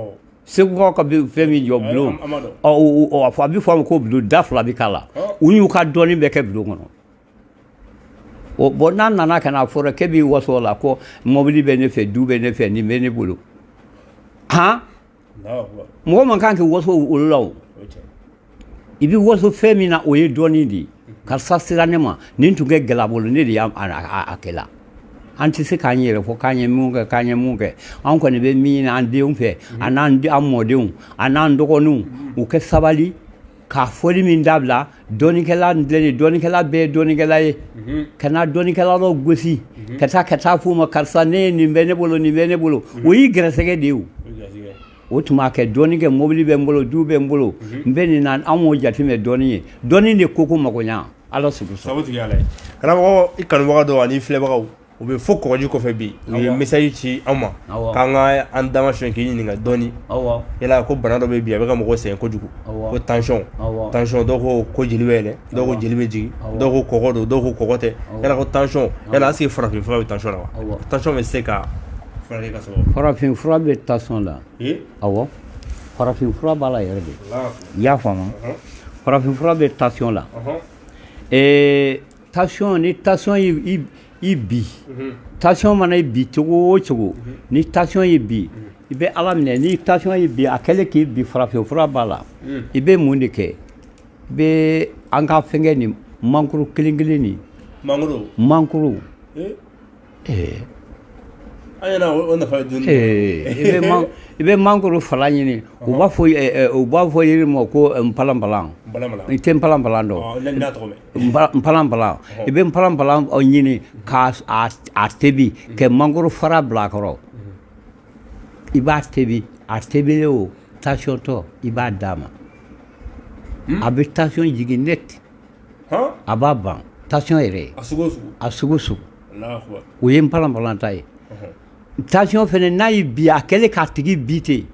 Segukaw ka fɛn min jɔ, bulon, a bɛ fɔ a ma ko bulon, da fila bɛ k'a la. U y'u ka dɔnni bɛɛ kɛ bulon kɔnɔ. Bon, n'a nana ka na fɔra k'e b'i waso la ko mobili bɛ ne fɛ, du bɛ ne fɛ, nin bɛ ne bolo, han, mɔgɔ man kan k'i waso olu la o. I bɛ waso fɛn min na, o ye dɔnni de ye. Karisa sera ne ma, nin tun kɛ gɛlɛya bolo, ne de y'a kɛ la. An tɛ se k'an yɛrɛ fɔ k'an ye mun kɛ, k'an ye mun kɛ. An kɔni bɛ min ɲini an denw fɛ, a n'an mɔdenw, a n'an dɔgɔninw, u kɛ sabali k'a fɔli min dabila. Dɔnnikɛla filɛ nin, dɔnnikɛla bɛɛ ye dɔnnikɛla ye. Ka na dɔnnikɛla dɔ gosi ka taa f'u ma, karisa, ne ye nin bɛ ne bolo, nin bɛ ne bolo, o y'i gɛrɛsɛgɛ de ye o. O tuma kɛ dɔnni kɛ, mobili bɛ n bolo, du bɛ n bolo, n bɛ nin na, an m'o jateminɛ dɔnni ye. Dɔnni de ko mago ɲa Ala sugu sɔn. Sabu tigi Ala ye. Karamɔgɔ, i kanubaga dɔw ani filɛbagaw, u bɛ fo kɔgɔji kɔfɛ bi, u ye message ci an ma k'an ka an dama suɲɛ k'i ɲininka dɔɔni. Yala ko bana dɔ bɛ bi, a bɛ ka mɔgɔw sɛgɛn kojugu, ko tension. Tension, dɔw ko jeli bɛ yɛlɛ, dɔw ko jeli bɛ jigin, dɔw ko kɔgɔ don, dɔw ko kɔgɔ tɛ. Yala ko tension, yala est-ce que farafin fura bɛ tension na wa? Tension bɛ se ka furakɛ ka sɔrɔ? Farafin fura bɛ tension la. Awɔ, farafin fura b'a la yɛrɛ de. I y'a faamu? Farafin fura bɛ tension la. Tension, ni tension y'i bi, tension mana i bi cogo o cogo, ni tension y'i bi, i bɛ Ala minɛ. Ni tension y'i bi, a kɛlen k'i bi, farafin fura b'a la. I bɛ mun de kɛ? I bɛ an ka fɛnkɛ nin mankoro kelen kelen nin. Mangoro. Mankoro. An ɲɛna o nafa ye dun. I bɛ mangoro fala ɲini. U b'a fɔ yiri ma ko npalanbalan. I tɛ npalanbalan dɔn? Npalanbalan, i bɛ npalanbalan ɲini k'a a tebi ka mangoro fara bila a kɔrɔ. I b'a tebi, a tebilen o, tension tɔ, i b'a d'a ma, a bɛ tension jigin net, a b'a ban tension yɛrɛ. A sugu sugu. O ye npalanbalan ta ye. Tension fɛnɛ, n'a y'i bi, a kɛlen k'a tigi bi ten,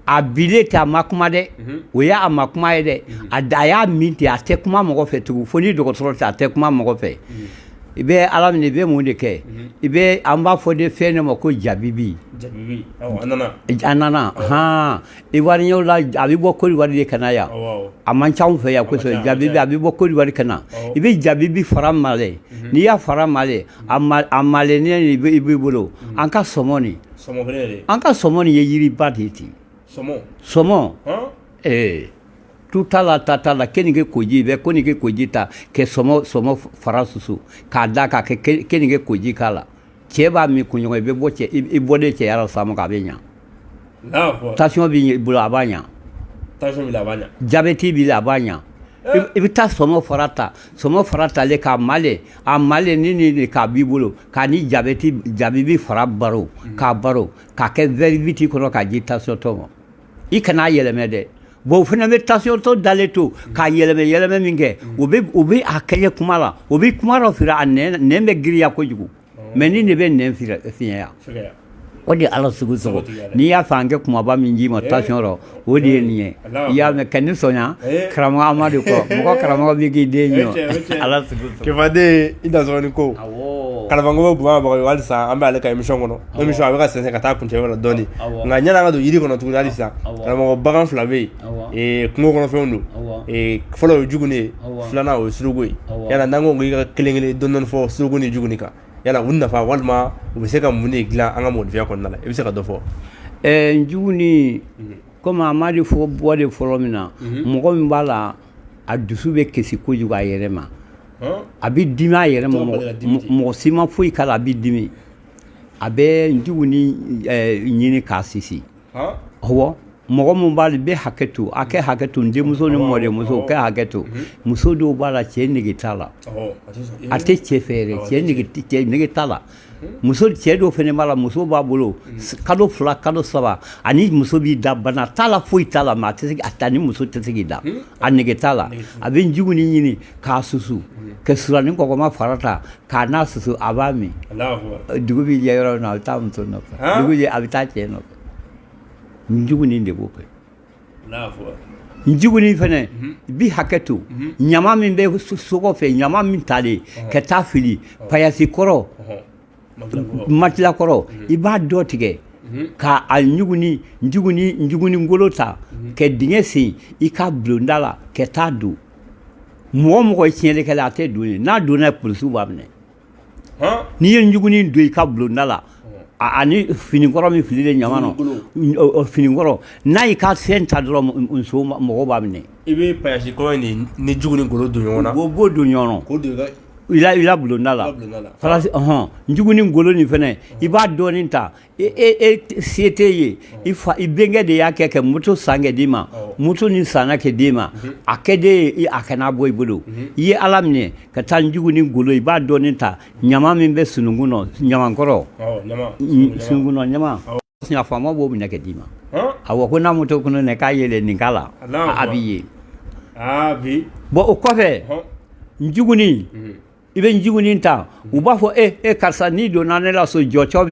a bilen ten, a ma kuma dɛ, o ye a ma kuma ye dɛ, a y'a min ten, a tɛ kuma mɔgɔ fɛ tugun, fo ni dɔgɔtɔrɔ tɛ, a tɛ kuma mɔgɔ fɛ. I bɛ Ala minɛ, i bɛ mun de kɛ? I bɛ, an b'a fɔ de fɛn de ma ko jabibi. Jabibi, a nana han, Ivoirien la, a bɛ bɔ Côte d'Ivoire de ka na yan, a man ca anw fɛ yan kosɛbɛ. Jabibi, a bɛ bɔ Côte d'Ivoire ka na. I bɛ jabibi fara male, n'i y'a fara male, a malennen i b'i bolo. An ka sɔmɔ nin, an ka sɔmɔ nin ye yiriba de ye ten. Sɔmɔ, tu t'a la, ta t'a la, keninge koji, i bɛ keninge koji ta kɛ sɔmɔ fara susu k'a da k'a kɛ keninge koji k'a la. Cɛ b'a min kunɲɔgɔn, i bɛ bɔ cɛ, i bɔlen cɛya la sa ma, k'a bɛ ɲa. Tension b'i bolo, a b'a ɲa. Jabɛti b'i la, a b'a ɲa. I bɛ taa sɔmɔ fara ta, sɔmɔ fara talen k'a male, a male ni k'a b'i bolo, k'a ni jabɛti jabibi fara baro, k'a baro k'a kɛ verre vite kɔnɔ k'a di tension tɔ ma. I kana yɛlɛmɛ dɛ. Bon, o fana bɛ tension tɔ dalen to k'a yɛlɛmɛ yɛlɛmɛ min kɛ, o bɛ a kɛɲɛ kuma la, o bɛ kuma dɔ fira, a nɛn bɛ girinya kojugu. Mais ni de bɛ nɛn fiɲɛya, o de ye ala sugu sɔgɔ. N'i y'a fɛ an kɛ kumaba min d'i ma tension rɔ, o de ye nin ye. I y'a mɛn ka ni sɔnya karamɔgɔ Amadu kɔ, mɔgɔ karamɔgɔ b'i k'i den ɲɔ, ala sugu sɔgɔ. Kɛfaden, i dansɔgɔ ni ko. Kalabankɔrɔ Burama Bagayogo, halisa an bɛ ale ka émission kɔnɔ. Émission a bɛ ka sɛnsɛn ka taa kuncɛ la dɔɔni, nka yanni an ka don yiri kɔnɔ tuguni, halisa karamɔgɔ, bagan fila bɛ yen, kungo kɔnɔfɛnw don. Fɔlɔ o ye juguni ye, filanan o ye suruku ye. Yala n'an ko k'i ka kelen kelen dɔɔni dɔɔni fɔ suruku ni juguni kan, yala u nafa walima u bɛ se ka mun de dilan an ka mɔgɔninfinya kɔnɔna la, i bɛ se ka dɔ fɔ? Juguni, komi a ma de fɔ bɔ de fɔlɔ min na, mɔgɔ min b'a la, a dusu bɛ kasi kojugu a yɛrɛ ma, a bɛ dimi a yɛrɛ ma, mɔgɔ si ma foyi k'a la, a bɛ dimi, a bɛ juguni ɲini k'a sisi. Ɔwɔ, mɔgɔ min b'a la, i bɛ hakɛ to, a kɛ hakɛ to, n denmuso ni mɔdenmuso kɛ hakɛ to. Muso dɔw b'a la, cɛ nege t'a la, a tɛ cɛ fɛ yɛrɛ, cɛ nege t'a la. Muso cɛ dɔw fana b'a la, muso b'a bolo kalo 2, kalo 3, ani muso b'i da, bana t'a la, foyi t'a la, mais a tɛ se a ta ni muso tɛ se k'i da, a nege t'a la. A bɛ juguni ɲini k'a susu, ka suranin kɔgɔma fara ta k'a n'a susu, a b'a min. Dugu bɛ jɛ yɔrɔ min na, a bɛ taa muso nɔfɛ, dugu jɛ, a bɛ taa cɛ nɔfɛ. Njuguni de b'o kɛ. Njuguni fɛnɛ, i bi hakɛ to, ɲama min bɛ so kɔfɛ, ɲama min talen ka taa fili payasi kɔrɔ, matelas kɔrɔ, i b'a dɔ tigɛ ka a ɲuguni njuguni njuguni ngolo ta ka dingɛ sen i ka bulonda la ka taa don. Mɔgɔ mɔgɔ ye tiɲɛlikɛla, a tɛ don yen. N'a donna, polisiw b'a minɛ. N'i ye njuguni don i ka bulonda la, ani finikɔrɔ min fililen ɲama nɔ, finikɔrɔ, n'a y'i ka fɛn ta dɔrɔn, muso mɔgɔw b'a minɛ. I bɛ payasi kɔrɔ in ni juguni golo don ɲɔgɔn na. O b'o don ɲɔgɔn na i la bulonda la. Farasi ɔhɔn, njuguni golo nin fɛnɛ, i b'a dɔɔnin ta. E se t'e ye, i fa i bɛnkɛ de y'a kɛ ka moto san kɛ d'i ma. Moto nin sanna kɛ d'i ma, a kɛ den ye, a kana bɔ i bolo. I ye ala minɛ ka taa njuguni golo, i b'a dɔɔnin ta ɲama min bɛ sununkun nɔ, ɲamankɔrɔ, sununkun nɔ ɲama, faama b'o minɛ kɛ d'i ma. Awɔ, ko n'a moto kɔnɔ nɛ k'a yɛlɛ nin k'a la, a b'i ye. Bon, o kɔfɛ, njuguni, i bɛ njuguni ta, u b'a fɔ e e karisa, n'i donna ne la so jɔcɔ.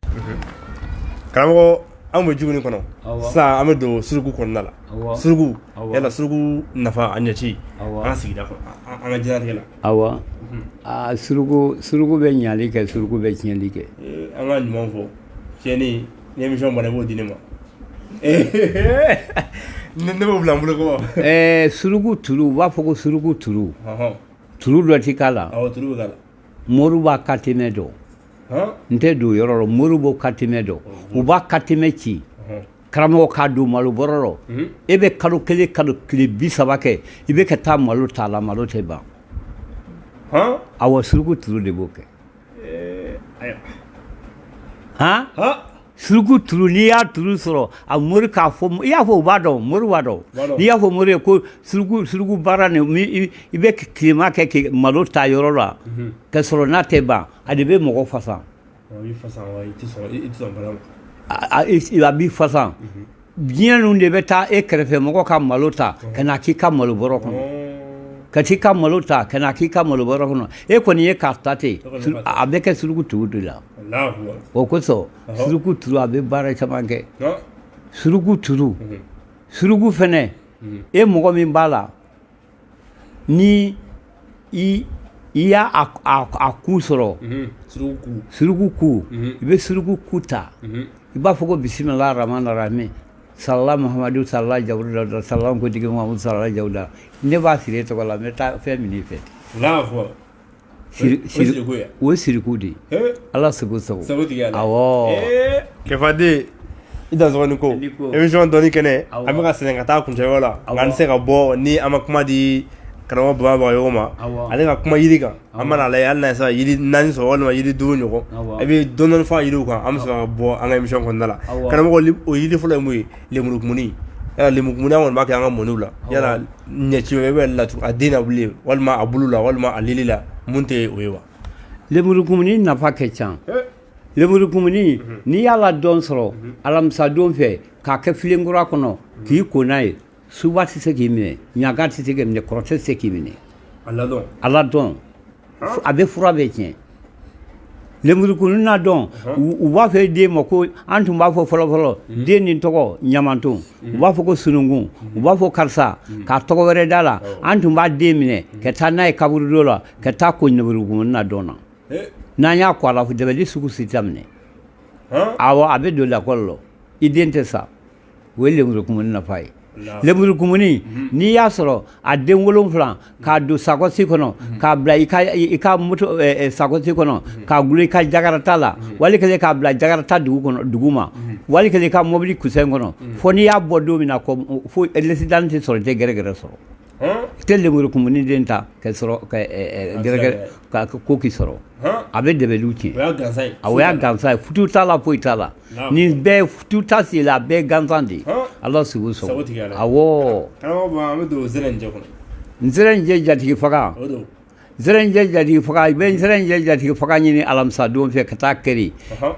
Karamɔgɔ, an bɛ juguni kɔnɔ sisan, an bɛ don suruku kɔnɔna la. Suruku, yala suruku nafa, a ɲɛci an ka sigida kɔnɔ, an ka diɲɛlatigɛ la? Awɔ, aa, suruku bɛ ɲali kɛ, suruku bɛ tiɲɛli kɛ. An ka ɲuman fɔ, tiɲɛni ni émission banna, i b'o di ne ma, ne b'o bila n bolo kɔ. Suruku turu, u b'a fɔ ko suruku turu, turu dɔ ti k'a la. Awɔ, turu bɛ k'a la. Moriw b'a katimɛ dɔn. N tɛ don yɔrɔ la, moriw b'o katimɛ dɔn, u b'a katimɛ ci karamɔgɔ k'a don malo bɔrɔ rɔ. E bɛ kalo 1, kalo tile 30 kɛ, i bɛ ka taa malo t'a la, malo tɛ ban. Awɔ, suruku turu de b'o kɛ. Han, suruku turu, n'i y'a turu sɔrɔ, a mori k'a fɔ, i y'a fɔ, u b'a dɔn, mori b'a dɔn. N'i y'a fɔ mori ye ko suruku baara nin, i bɛ tilema kɛ k'i malo ta yɔrɔ la ka sɔrɔ n'a tɛ ban, a de bɛ mɔgɔ fasa. A b'i fasa. Diɲɛ ninnu de bɛ taa e kɛrɛfɛ mɔgɔ ka malo ta ka na k'i ka malo bɔrɔ kɔnɔ, ka t'i ka malo ta ka na k'i ka malo bɔrɔ kɔnɔ. E kɔni ye k'a ta ten, a bɛ kɛ suruku turu de la. O kosɔn suruku turu, a bɛ baara caman kɛ, suruku turu. Suruku fɛnɛ, e mɔgɔ min b'a la, ni i y'a a ku sɔrɔ, suruku ku, i bɛ suruku ku ta, i b'a fɔ ko bisimila rahman rahim, salala muhamadu salala jawuda salala kotigi muhamadu salala jawuda, ne b'a siri e tɔgɔ la, n bɛ taa fɛn min fɛ. O ye siriku de ye. Ala sago sago. Awɔ. Kɛfaden, i dansɔgɔ ni ko. Émission dɔnni kɛnɛ, an bɛ ka sɛgɛn ka taa kuncɛyɔrɔ la, nka an tɛ se ka bɔ ni an ma kuma di karamɔgɔ Burama Bagayogo ma, ale ka kuma yiri kan. An mana lajɛ, hali n'a ye se ka yiri naani sɔrɔ walima yiri duuru ɲɔgɔn, i bɛ dɔɔni dɔɔni fɔ a yiriw kan, an bɛ sɔrɔ ka bɔ an ka émission kɔnɔna la. Karamɔgɔ, o yiri fɔlɔ ye mun ye? Lemurukumuni. Yala lemurukumuni, an kɔni b'a kɛ an ka mɔniw la, yala ɲɛci wɛrɛ bɛ la a den na bilen, walima a bulu la, walima a lili la, mun tɛ o ye wa? Lemurukumuni nafa ka ca. Lemurukumuni, n'i y'a ladɔn sɔrɔ alamisadon fɛ k'a kɛ filenkura kɔnɔ k'i ko n'a ye, suba tɛ se k'i minɛ, ɲaga tɛ se k'i minɛ, kɔrɔtɛ tɛ se k'i minɛ. A ladɔn, a bɛ fura bɛɛ tiɲɛ. Lemurukumuni ladɔn, u b'a fɔ den ma ko, an tun b'a fɔ fɔlɔfɔlɔ, den nin tɔgɔ ɲamanton, u b'a fɔ ko sununkun, u b'a fɔ karisa, k'a tɔgɔ wɛrɛ da la. An tun b'a den minɛ ka taa n'a ye kaburudo la, ka taa ko lemurukumuni ladɔn na. N'an y'a ko a la, dabali sugu si t'a minɛ. Awɔ, a bɛ don lakɔli la, i den tɛ sa. O ye lemurukumuni nafa ye. Lemurukumuni, n'i y'a sɔrɔ a den 7 k'a don sakɔsi kɔnɔ, k'a bila i ka moto sakɔsi kɔnɔ, k'a gulon i ka jakarata la, wali kelen k'a bila jakarata dugu kɔnɔ dugu ma, wali kelen i ka mobili coussin kɔnɔ, fo n'i y'a bɔ don min na, fo l'accident tɛ sɔrɔ, i tɛ gɛrɛgɛrɛ sɔrɔ. I tɛ lemurukumuni den ta ka sɔrɔ ka gɛrɛgɛrɛ ka ko k'i sɔrɔ. A bɛ dabaliw tiɲɛ. O y'a gansan ye. Futu t'a la, foyi t'a la. Nin bɛɛ futu t'a sen la, a bɛɛ gansan de ye. Ala sago sago. Awɔ. Karamɔgɔ, an bɛ don zɛrɛnjɛ kɔnɔ. Zɛrɛnjɛ jatigi faga. Zɛrɛnjɛ jatigi faga, i bɛ zɛrɛnjɛ jatigi faga ɲini alamisa don fɛ ka taa kɛri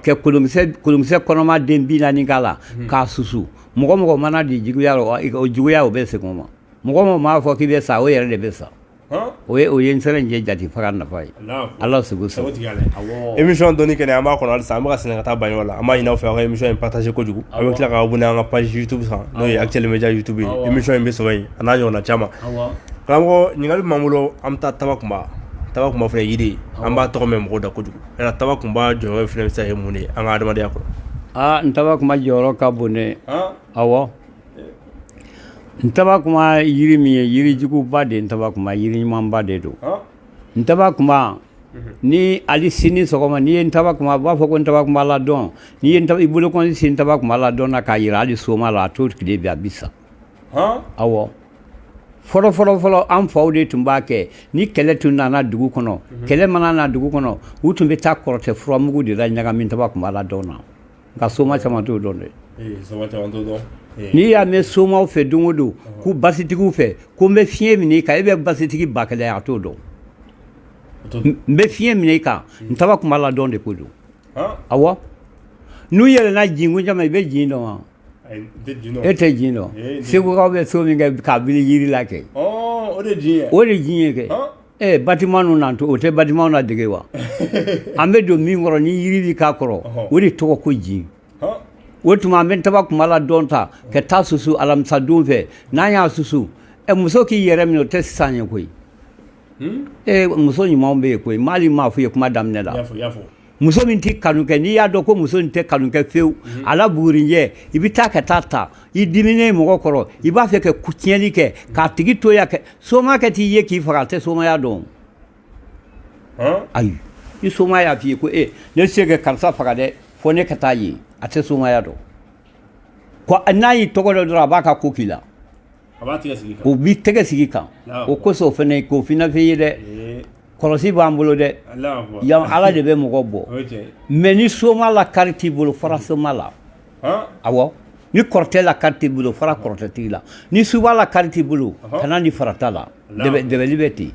kɛ kolonkisɛ kɔnɔma den 40 k'a la k'a susu. Mɔgɔ mɔgɔ mana di juguya, o juguya o bɛ segin o ma. Mɔgɔ mɔgɔ m'a fɔ k'i bɛ sa, o yɛrɛ de bɛ sa. O ye zɛrɛnjɛ jatigi faga nafa ye. Ala sago sago. Émission dɔnni kɛnɛ, an b'a kɔnɔ halisa. An bɛ ka segin ka taa baɲɔ la. An b'a ɲini aw fɛ, aw ka émission in partager kojugu. Aw bɛ tila ka abonner an ka page YouTube kan, n'o ye Actuel Media YouTube ye. Émission in bɛ sɔrɔ yen, a n'a ɲɔgɔnna caman. Karamɔgɔ, ɲininkali b'an bolo. An bɛ taa tabakunba. Tabakunba fana ye yiri ye, an b'a tɔgɔ mɛn mɔgɔw da kojugu. Yala tabakunba jɔyɔrɔ fana bɛ se ka kɛ mun de ye an ka adamadenya kɔnɔ? Aa, n tabakunba jɔyɔrɔ ka bon dɛ. Awɔ, n tabakunba yiri min ye yirijuguba de ye, n tabakunba yiri ɲumanba de don. N tabakunba, ni hali sini sɔgɔma n'i ye n tabakunba, a b'a fɔ ko n tabakunba ladɔn. N'i ye i bolokɔni sin n tabakunba ladɔn na k'a yira hali soma la, a t'o tile bi, a bi sa. Awɔ, fɔlɔ fɔlɔ fɔlɔ, an faw de tun b'a kɛ. Ni kɛlɛ tun nana dugu kɔnɔ, kɛlɛ mana na dugu kɔnɔ, u tun bɛ taa kɔrɔtɛ furamugu de la ɲagami tabakunba ladɔn na. Nka soma caman t'o dɔn dɛ. N'i y'a mɛn somaw fɛ don o don k'u basitigiw fɛ ko n bɛ fiɲɛ minɛ i kan, e bɛ basitigi ba kelen, a t'o dɔn. N bɛ fiɲɛ minɛ i kan, n tabakunba ladɔn de ko don. Awɔ, n'u yɛlɛnna jinkun caman, i bɛ jin dɔn wa? E tɛ jin dɔn. Segukaw bɛ so min kɛ k'a bili yiri la kɛ, o de jin ye kɛ. Ee, bâtiment ninnu na, o tɛ bâtiment na dege wa? An bɛ don min kɔrɔ ni yiri bɛ k'a kɔrɔ, o de tɔgɔ ko jin. O tuma an bɛ tabakunba ladɔn ta ka taa susu alamisa don fɛ. N'an y'a susu, ɛ, muso k'i yɛrɛ minɛ, o tɛ sisan ye koyi. Ee, muso ɲumanw bɛ yen koyi. Mali m'a f'i ye kuma daminɛ la, muso min tɛ kanu kɛ, n'i y'a dɔn ko muso in tɛ kanu kɛ fewu, a la bugurinjɛ, i bɛ taa ka taa ta. I diminen mɔgɔ kɔrɔ, i b'a fɛ ka tiɲɛni kɛ k'a tigi to yan, kɛ soma kɛ t'i ye k'i faga, a tɛ somaya dɔn. Ayi, ni soma y'a f'i ye ko e ne tɛ se ka karisa faga dɛ, fo ne ka taa yen, a tɛ somaya dɔn. Ko n'a y'i tɔgɔ dɔn dɔrɔn, a b'a ka ko k'i la. O b'i tɛgɛ sigi kan. O kosɔn o fana k'o fana f'i ye dɛ, kɔlɔsi b'an bolo dɛ. Yan Ala de bɛ mɔgɔ bɔ. Mais ni soma la kari t'i bolo, fara soma la. Awɔ, ni kɔrɔtɛ la kari t'i bolo, fara kɔrɔtɛtigi la. Ni suba la kari t'i bolo, kana ni farata la. Dɛbɛli bɛ ten.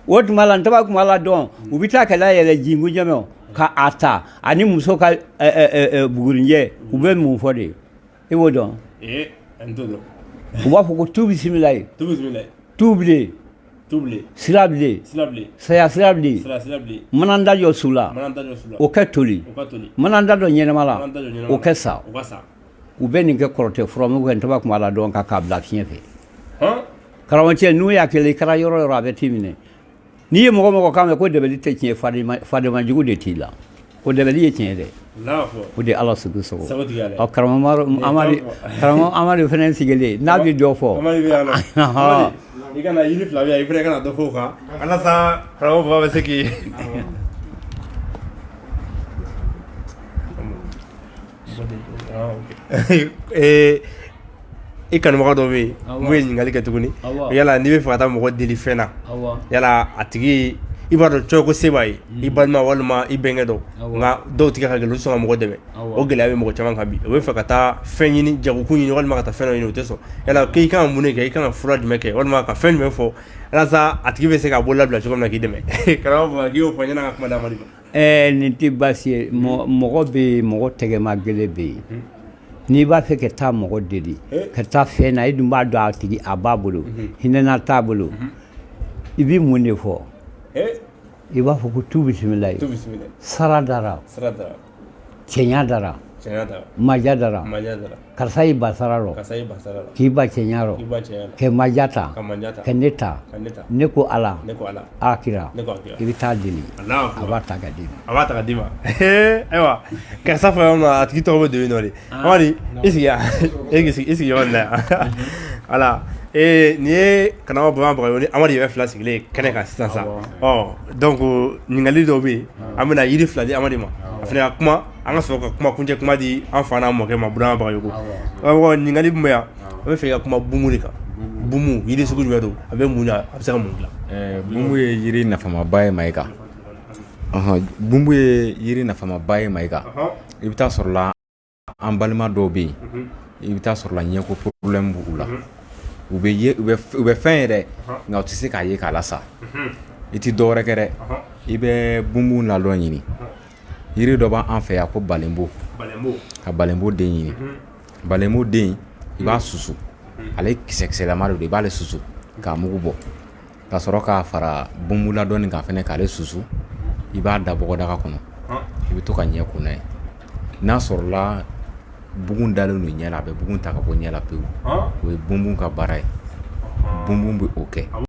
O tuma la, n tabakunba ladɔn, u bɛ taa ka yɛlɛ jinkun jɛmɛ ka a ta ani muso ka bugurinjɛ. U bɛ mun fɔ de? I b'o dɔn? U b'a fɔ ko tu bisimilayi, tu bilen, sira bilen, saya sira bilen, mana da jɔ su la, o kɛ toli, mana da dɔ ɲɛnama la, o kɛ sa. U bɛ nin kɛ kɔrɔtɛ furamugu kɛ ntabakunba ladɔn kan k'a bila fiɲɛ fɛ. Karamɔgɔcɛ, n'u y'a kɛlɛ, i kɛra yɔrɔ yɔrɔ, a bɛ t'i minɛ. N'i ye mɔgɔ mɔgɔ kan mɛn ko dɛbɛli tɛ tiɲɛ, fadema jugu de t'i la. O dɛbɛli ye tiɲɛ dɛ. O de Ala sago sago. Ɔ, karamɔgɔ Amadu fana sigilen n'a bɛ dɔ fɔ. I kana yiri fila bɛ yan, i fana kana dɔ fɔ o kan walasa karamɔgɔ baba bɛ se k'i i kanubaga dɔ bɛ yen mun ye ɲininkali kɛ tuguni. Yala n'i bɛ fɛ ka taa mɔgɔ deli fɛn na, yala a tigi i b'a dɔn cogo ko se b'a ye, i balima walima i bɛnkɛ dɔ, nka dɔw tigɛ ka gɛlɛn, u tɛ sɔn ka mɔgɔ dɛmɛ. O gɛlɛya bɛ mɔgɔ caman kan bi. U bɛ fɛ ka taa fɛn ɲini, jagokun ɲini, walima ka taa fɛn dɔ ɲini, u tɛ sɔn. Yala k'i kan ka mun de kɛ? I kan ka fura jumɛn kɛ walima ka fɛn jumɛn fɔ walasa a tigi bɛ se k'a bolo labila cogo min na k'i dɛmɛ? Karamɔgɔ, k'i y'o fɔ ɲɛna ka kuma d'Amadu ma. Nin tɛ baasi ye. Mɔgɔ bɛ yen, mɔgɔ tɛgɛma gɛlɛn bɛ yen. N'i b'a fɛ ka taa mɔgɔ deli ka taa fɛn na, i dun b'a dɔn a tigi a b'a bolo, hinɛna t'a bolo, i bɛ mun de fɔ? I b'a fɔ ko tu bisimila, sara dara, cɛɲa dara, maja dara, karisa y'i ba sara rɔ, k'i ba cɛɲa rɔ, kɛ maja ta, ka ne ta, ne ko Ala a kira, i bɛ taa deli, a b'a ta ka d'i ma. A b'a ta ka d'i ma. Ayiwa, karisa fɔ yɔrɔ min na, a tigi tɔgɔ bɛ don yen nɔ de. Amadi, i sigi yan, e sigi, i sigi yɔrɔ nin na yan. Voilà, nin ye karamɔgɔ Burama Bagayogo ni Amadi yɛrɛ fila sigilen ye kɛnɛ kan sisan sa. Ɔ donc ɲininkali dɔw bɛ yen, an bɛna yiri fila di Amadi ma, a fana ka kuma, an ka sɔrɔ ka kuma kuncɛ kuma di an fa n'an mɔkɛ ma, Burama Bagayogo. Ɔ ɲininkali min bɛ yan, an bɛ fɛ i ka kuma bumu de kan. Bumu, yiri sugu jumɛn don? A bɛ mun ɲa? A bɛ se ka mun dilan? Bumu ye yiri nafamaba ye Mayiga. Bumu ye yiri nafamaba ye Mayiga. I bɛ taa sɔrɔ la, an balima dɔw bɛ yen, i bɛ taa sɔrɔ la, ɲɛko problème b'u la. U bɛ ye, u bɛ fɛn ye dɛ, nka u tɛ se k'a ye k'a lasa. I tɛ dɔwɛrɛ kɛ dɛ, i bɛ bumu ladɔn ɲini. Yiri dɔ b'an fɛ yan ko balenbo. Ka balenbo den ɲini. Balenbo den, i b'a susu, ale kisɛkisɛlama de don. I b'ale susu k'a mugu bɔ, ka sɔrɔ k'a fara bumu ladɔn nin kan fɛnɛ, k'ale susu. I b'a da bɔgɔdaga kɔnɔ, i bɛ to ka ɲɛ ko n'a ye. N'a sɔrɔla bugun dalen don ɲɛ la, a bɛ bugun ta ka bɔ ɲɛ la pewu. O ye bumu ka baara ye. Bumu bɛ o kɛ.